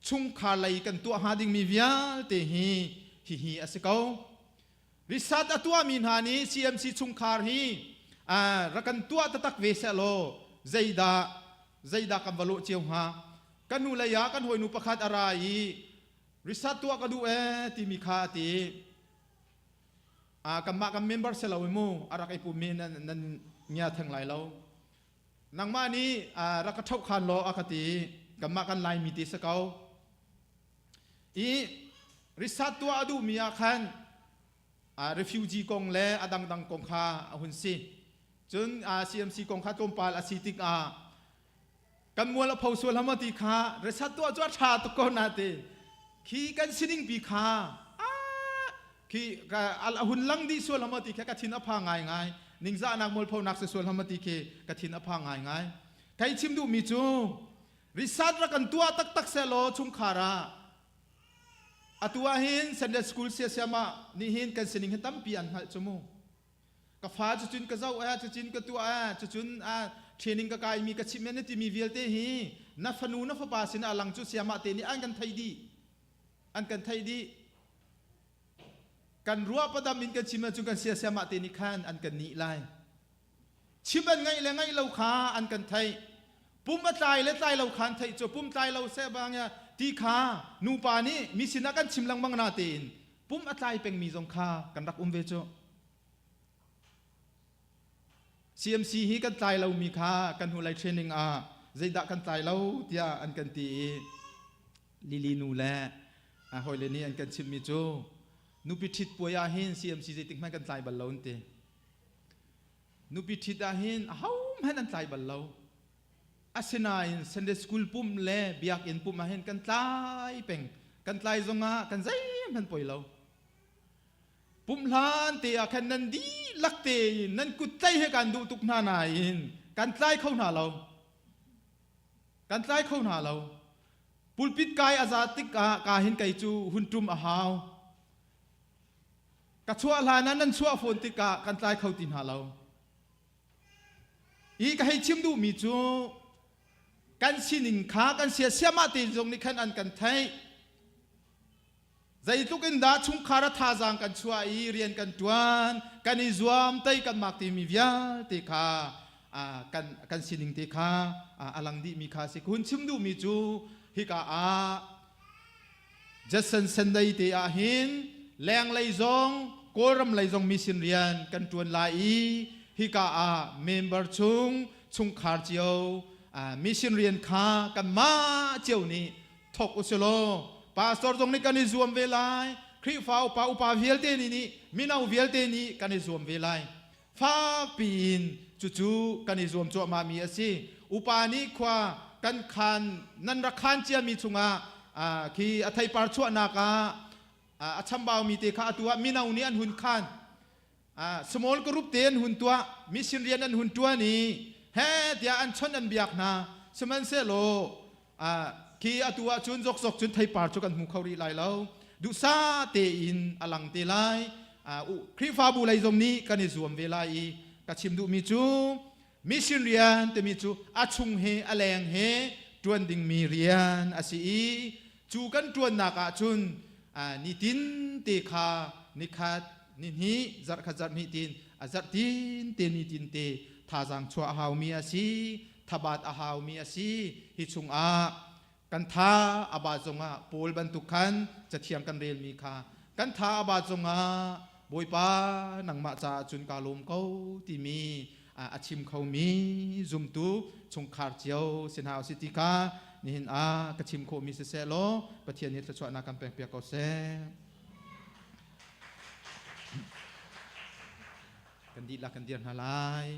[SPEAKER 11] chungkhar lei kan tuah hnga dingmi vialte hi hihi a si ko Risat a tuahmi hna nih CMC chungkhar hi rak kan tuah taktak ve sehlaw zeidah zeidah kan va lawh cio hnga? Kan hnu lei ah kan hawinu pakhat a ra i risat tuah ka duh ee timi kha a ti. Kanmah kan member si lo mu a rak i pummi nan nan ngia theng lai lo. Nangmah nih rak ka ṭhoh khan law a ka ti. Kanmah kan Laimi ti si ko. I risat tuah a duhmi ah khan refugee kong le a dangdang kong kha a hun si. Cun CMC kong kha tlawmpal a si tikah kan mual a pho sual hama ti kha risat tuah cu a ṭha tuk ko na ti. Khi kan sining pi kha khi a hun lang dih sual hama ti kha ka thin a pha ngaingai. Ningzahnak mualphonak si sual hama ti khi ka thin a pha ngaingai. Kai chim duhmi cu Risat rak kan tuah taktak sehlaw chungkhar ah atu ah hin Sunday school siasiam ah nih hin kan sining hi tampi an hngalh cu mu. Ka fa cucun ka zoh eh cucun ka tuah eh cucun a training ka kaimi ka chimh na timi vialte hi na fanu na fapa sin ah lang cu siamah te nih an kan thei dih. An kan thei dih. Kan ruah padam in kan chim ahcun kan siasiamah te nih khan an kan nih lai. Chim an ngaih le ngaih lo kha an kan theih. Pum a tlai le tlai lo kha an theih cu pum tlai lo seh bang ya ti kha nupa nih mi sinah kan chim lengmang na tein pum a tlai pengmi zong kha kan rak um ve cu. CMC hi kan tlai lomi kha kan hnulei training ah zeidah kan tlai lo tiah an kan ti i Lily nu le hawile nih an kan chimhmi cu nupi ṭhit puai ah hin CMC zeitik hmanh kan tlai bal lo an ti. Nupi ṭhit ah hin ahohmanh an tlai bal lo. Asinain Sunday school pumh le biakinn pumh ah hin kan tlai peng. Kan tlai zongah kan zeihmanh poi lo. Pumh hlan te ah khan nan dihlak tein nan kut tlai he kan duh tuk hna nain kan tlai kho hna lo. Kan tlai kho hna lo. Pulpit kai a za tikah ka hin kei cu hun ṭum a hau. Ka chuah hlan ah nan chuah fawn tikah kan tlai kho ti hna lo. I ka hei chim duhmi cu kan sining kha kan sia siamah te zong nih khan an kan theih. Zeitluk in dah chungkhar a thazaang kan chuah i rian kan ṭuan, kan i zuam, tei kan mak timi vialte kha kan kan sining te kha a lang dih mi kha si. Hun chim duh mi cu hika ah Jason Sendai te ah hin lenglei zong Kawlram lei zong mission rian kan ṭuan lai i hika ah member chung chungkhar cio mission rian kha kanmah cio nih thok usilaw pastor zong nih kan i zuam ve lai, Khrihfa upa upa vialte nih nih mino vialte nih kan i zuam ve lai. Fakpi in cucu kan i zuam cuahmah mi a si. Upa nih khua kan khan nan rak khan ciami chungah khi a theipar chuahnak ah a chambau mi te kha atu ah mino nih an hun khan, small group te an hun tuah, mission rian an hun tuan i he tiah an chawnh an biak hna. Sihmanhsehlaw khi atu ah cun zokzok cun theipar cu kan hmu kho rih lai lo, duhsa tein a lang te lai. Khrihfabu lei zong nih kan i zuam ve lai i ka chim duhmi cu mission rian timi cu a chung he a leng he ṭuan dingmi rian a si i cu kan ṭuannak ah cun nitin te kha nikhat nihnih zarhkhat zarhhnih tin a zarhtin te nitin te thazaang chuah a haumi a si, thabat a haumi a si. Hi chungah kan tha a ba zongah Paul bantuk khan cathiang kan relmi kha kan tha a ba zongah Bawipa nangmah caah cun kaa lawm ko timi a chim khomi zumtu chungkhar cio si hna usih ti kha nihin ah ka chim khawhmi siseh law Pathian nih thluachuahnak kan pekpiak ko seh. Kan dihlak kan dir hna lai.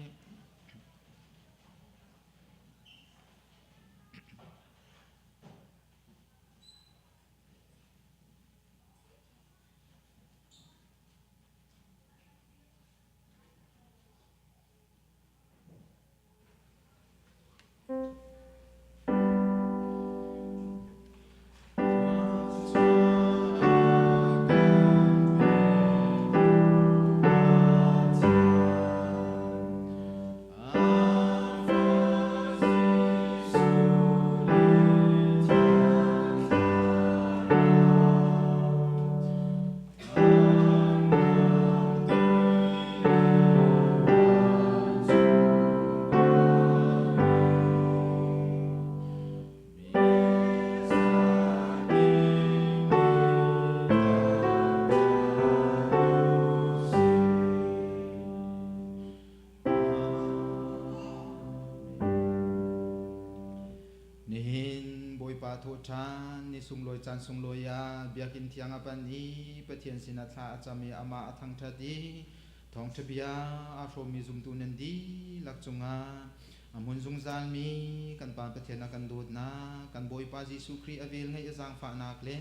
[SPEAKER 11] Nihin Bawipa thawhṭhan ni sunglawi caan sunglawi ah biakinn thiang a pan i Pathian sinah thla a cam i amah a thangṭhat i thawngṭha bia aa hrawmmi zumtu nan dihlak cungah a hmun zungzalmi kan Pa Pathian a kan dawtnak, kan Bawipa Jesuh Khrih a velngeih a zaangfahnak le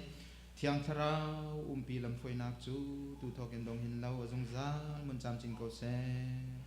[SPEAKER 11] Thiang Thlarau umpi lamhruainak cu tu thawkin dong hin lo a zungzal mun camcin ko seh.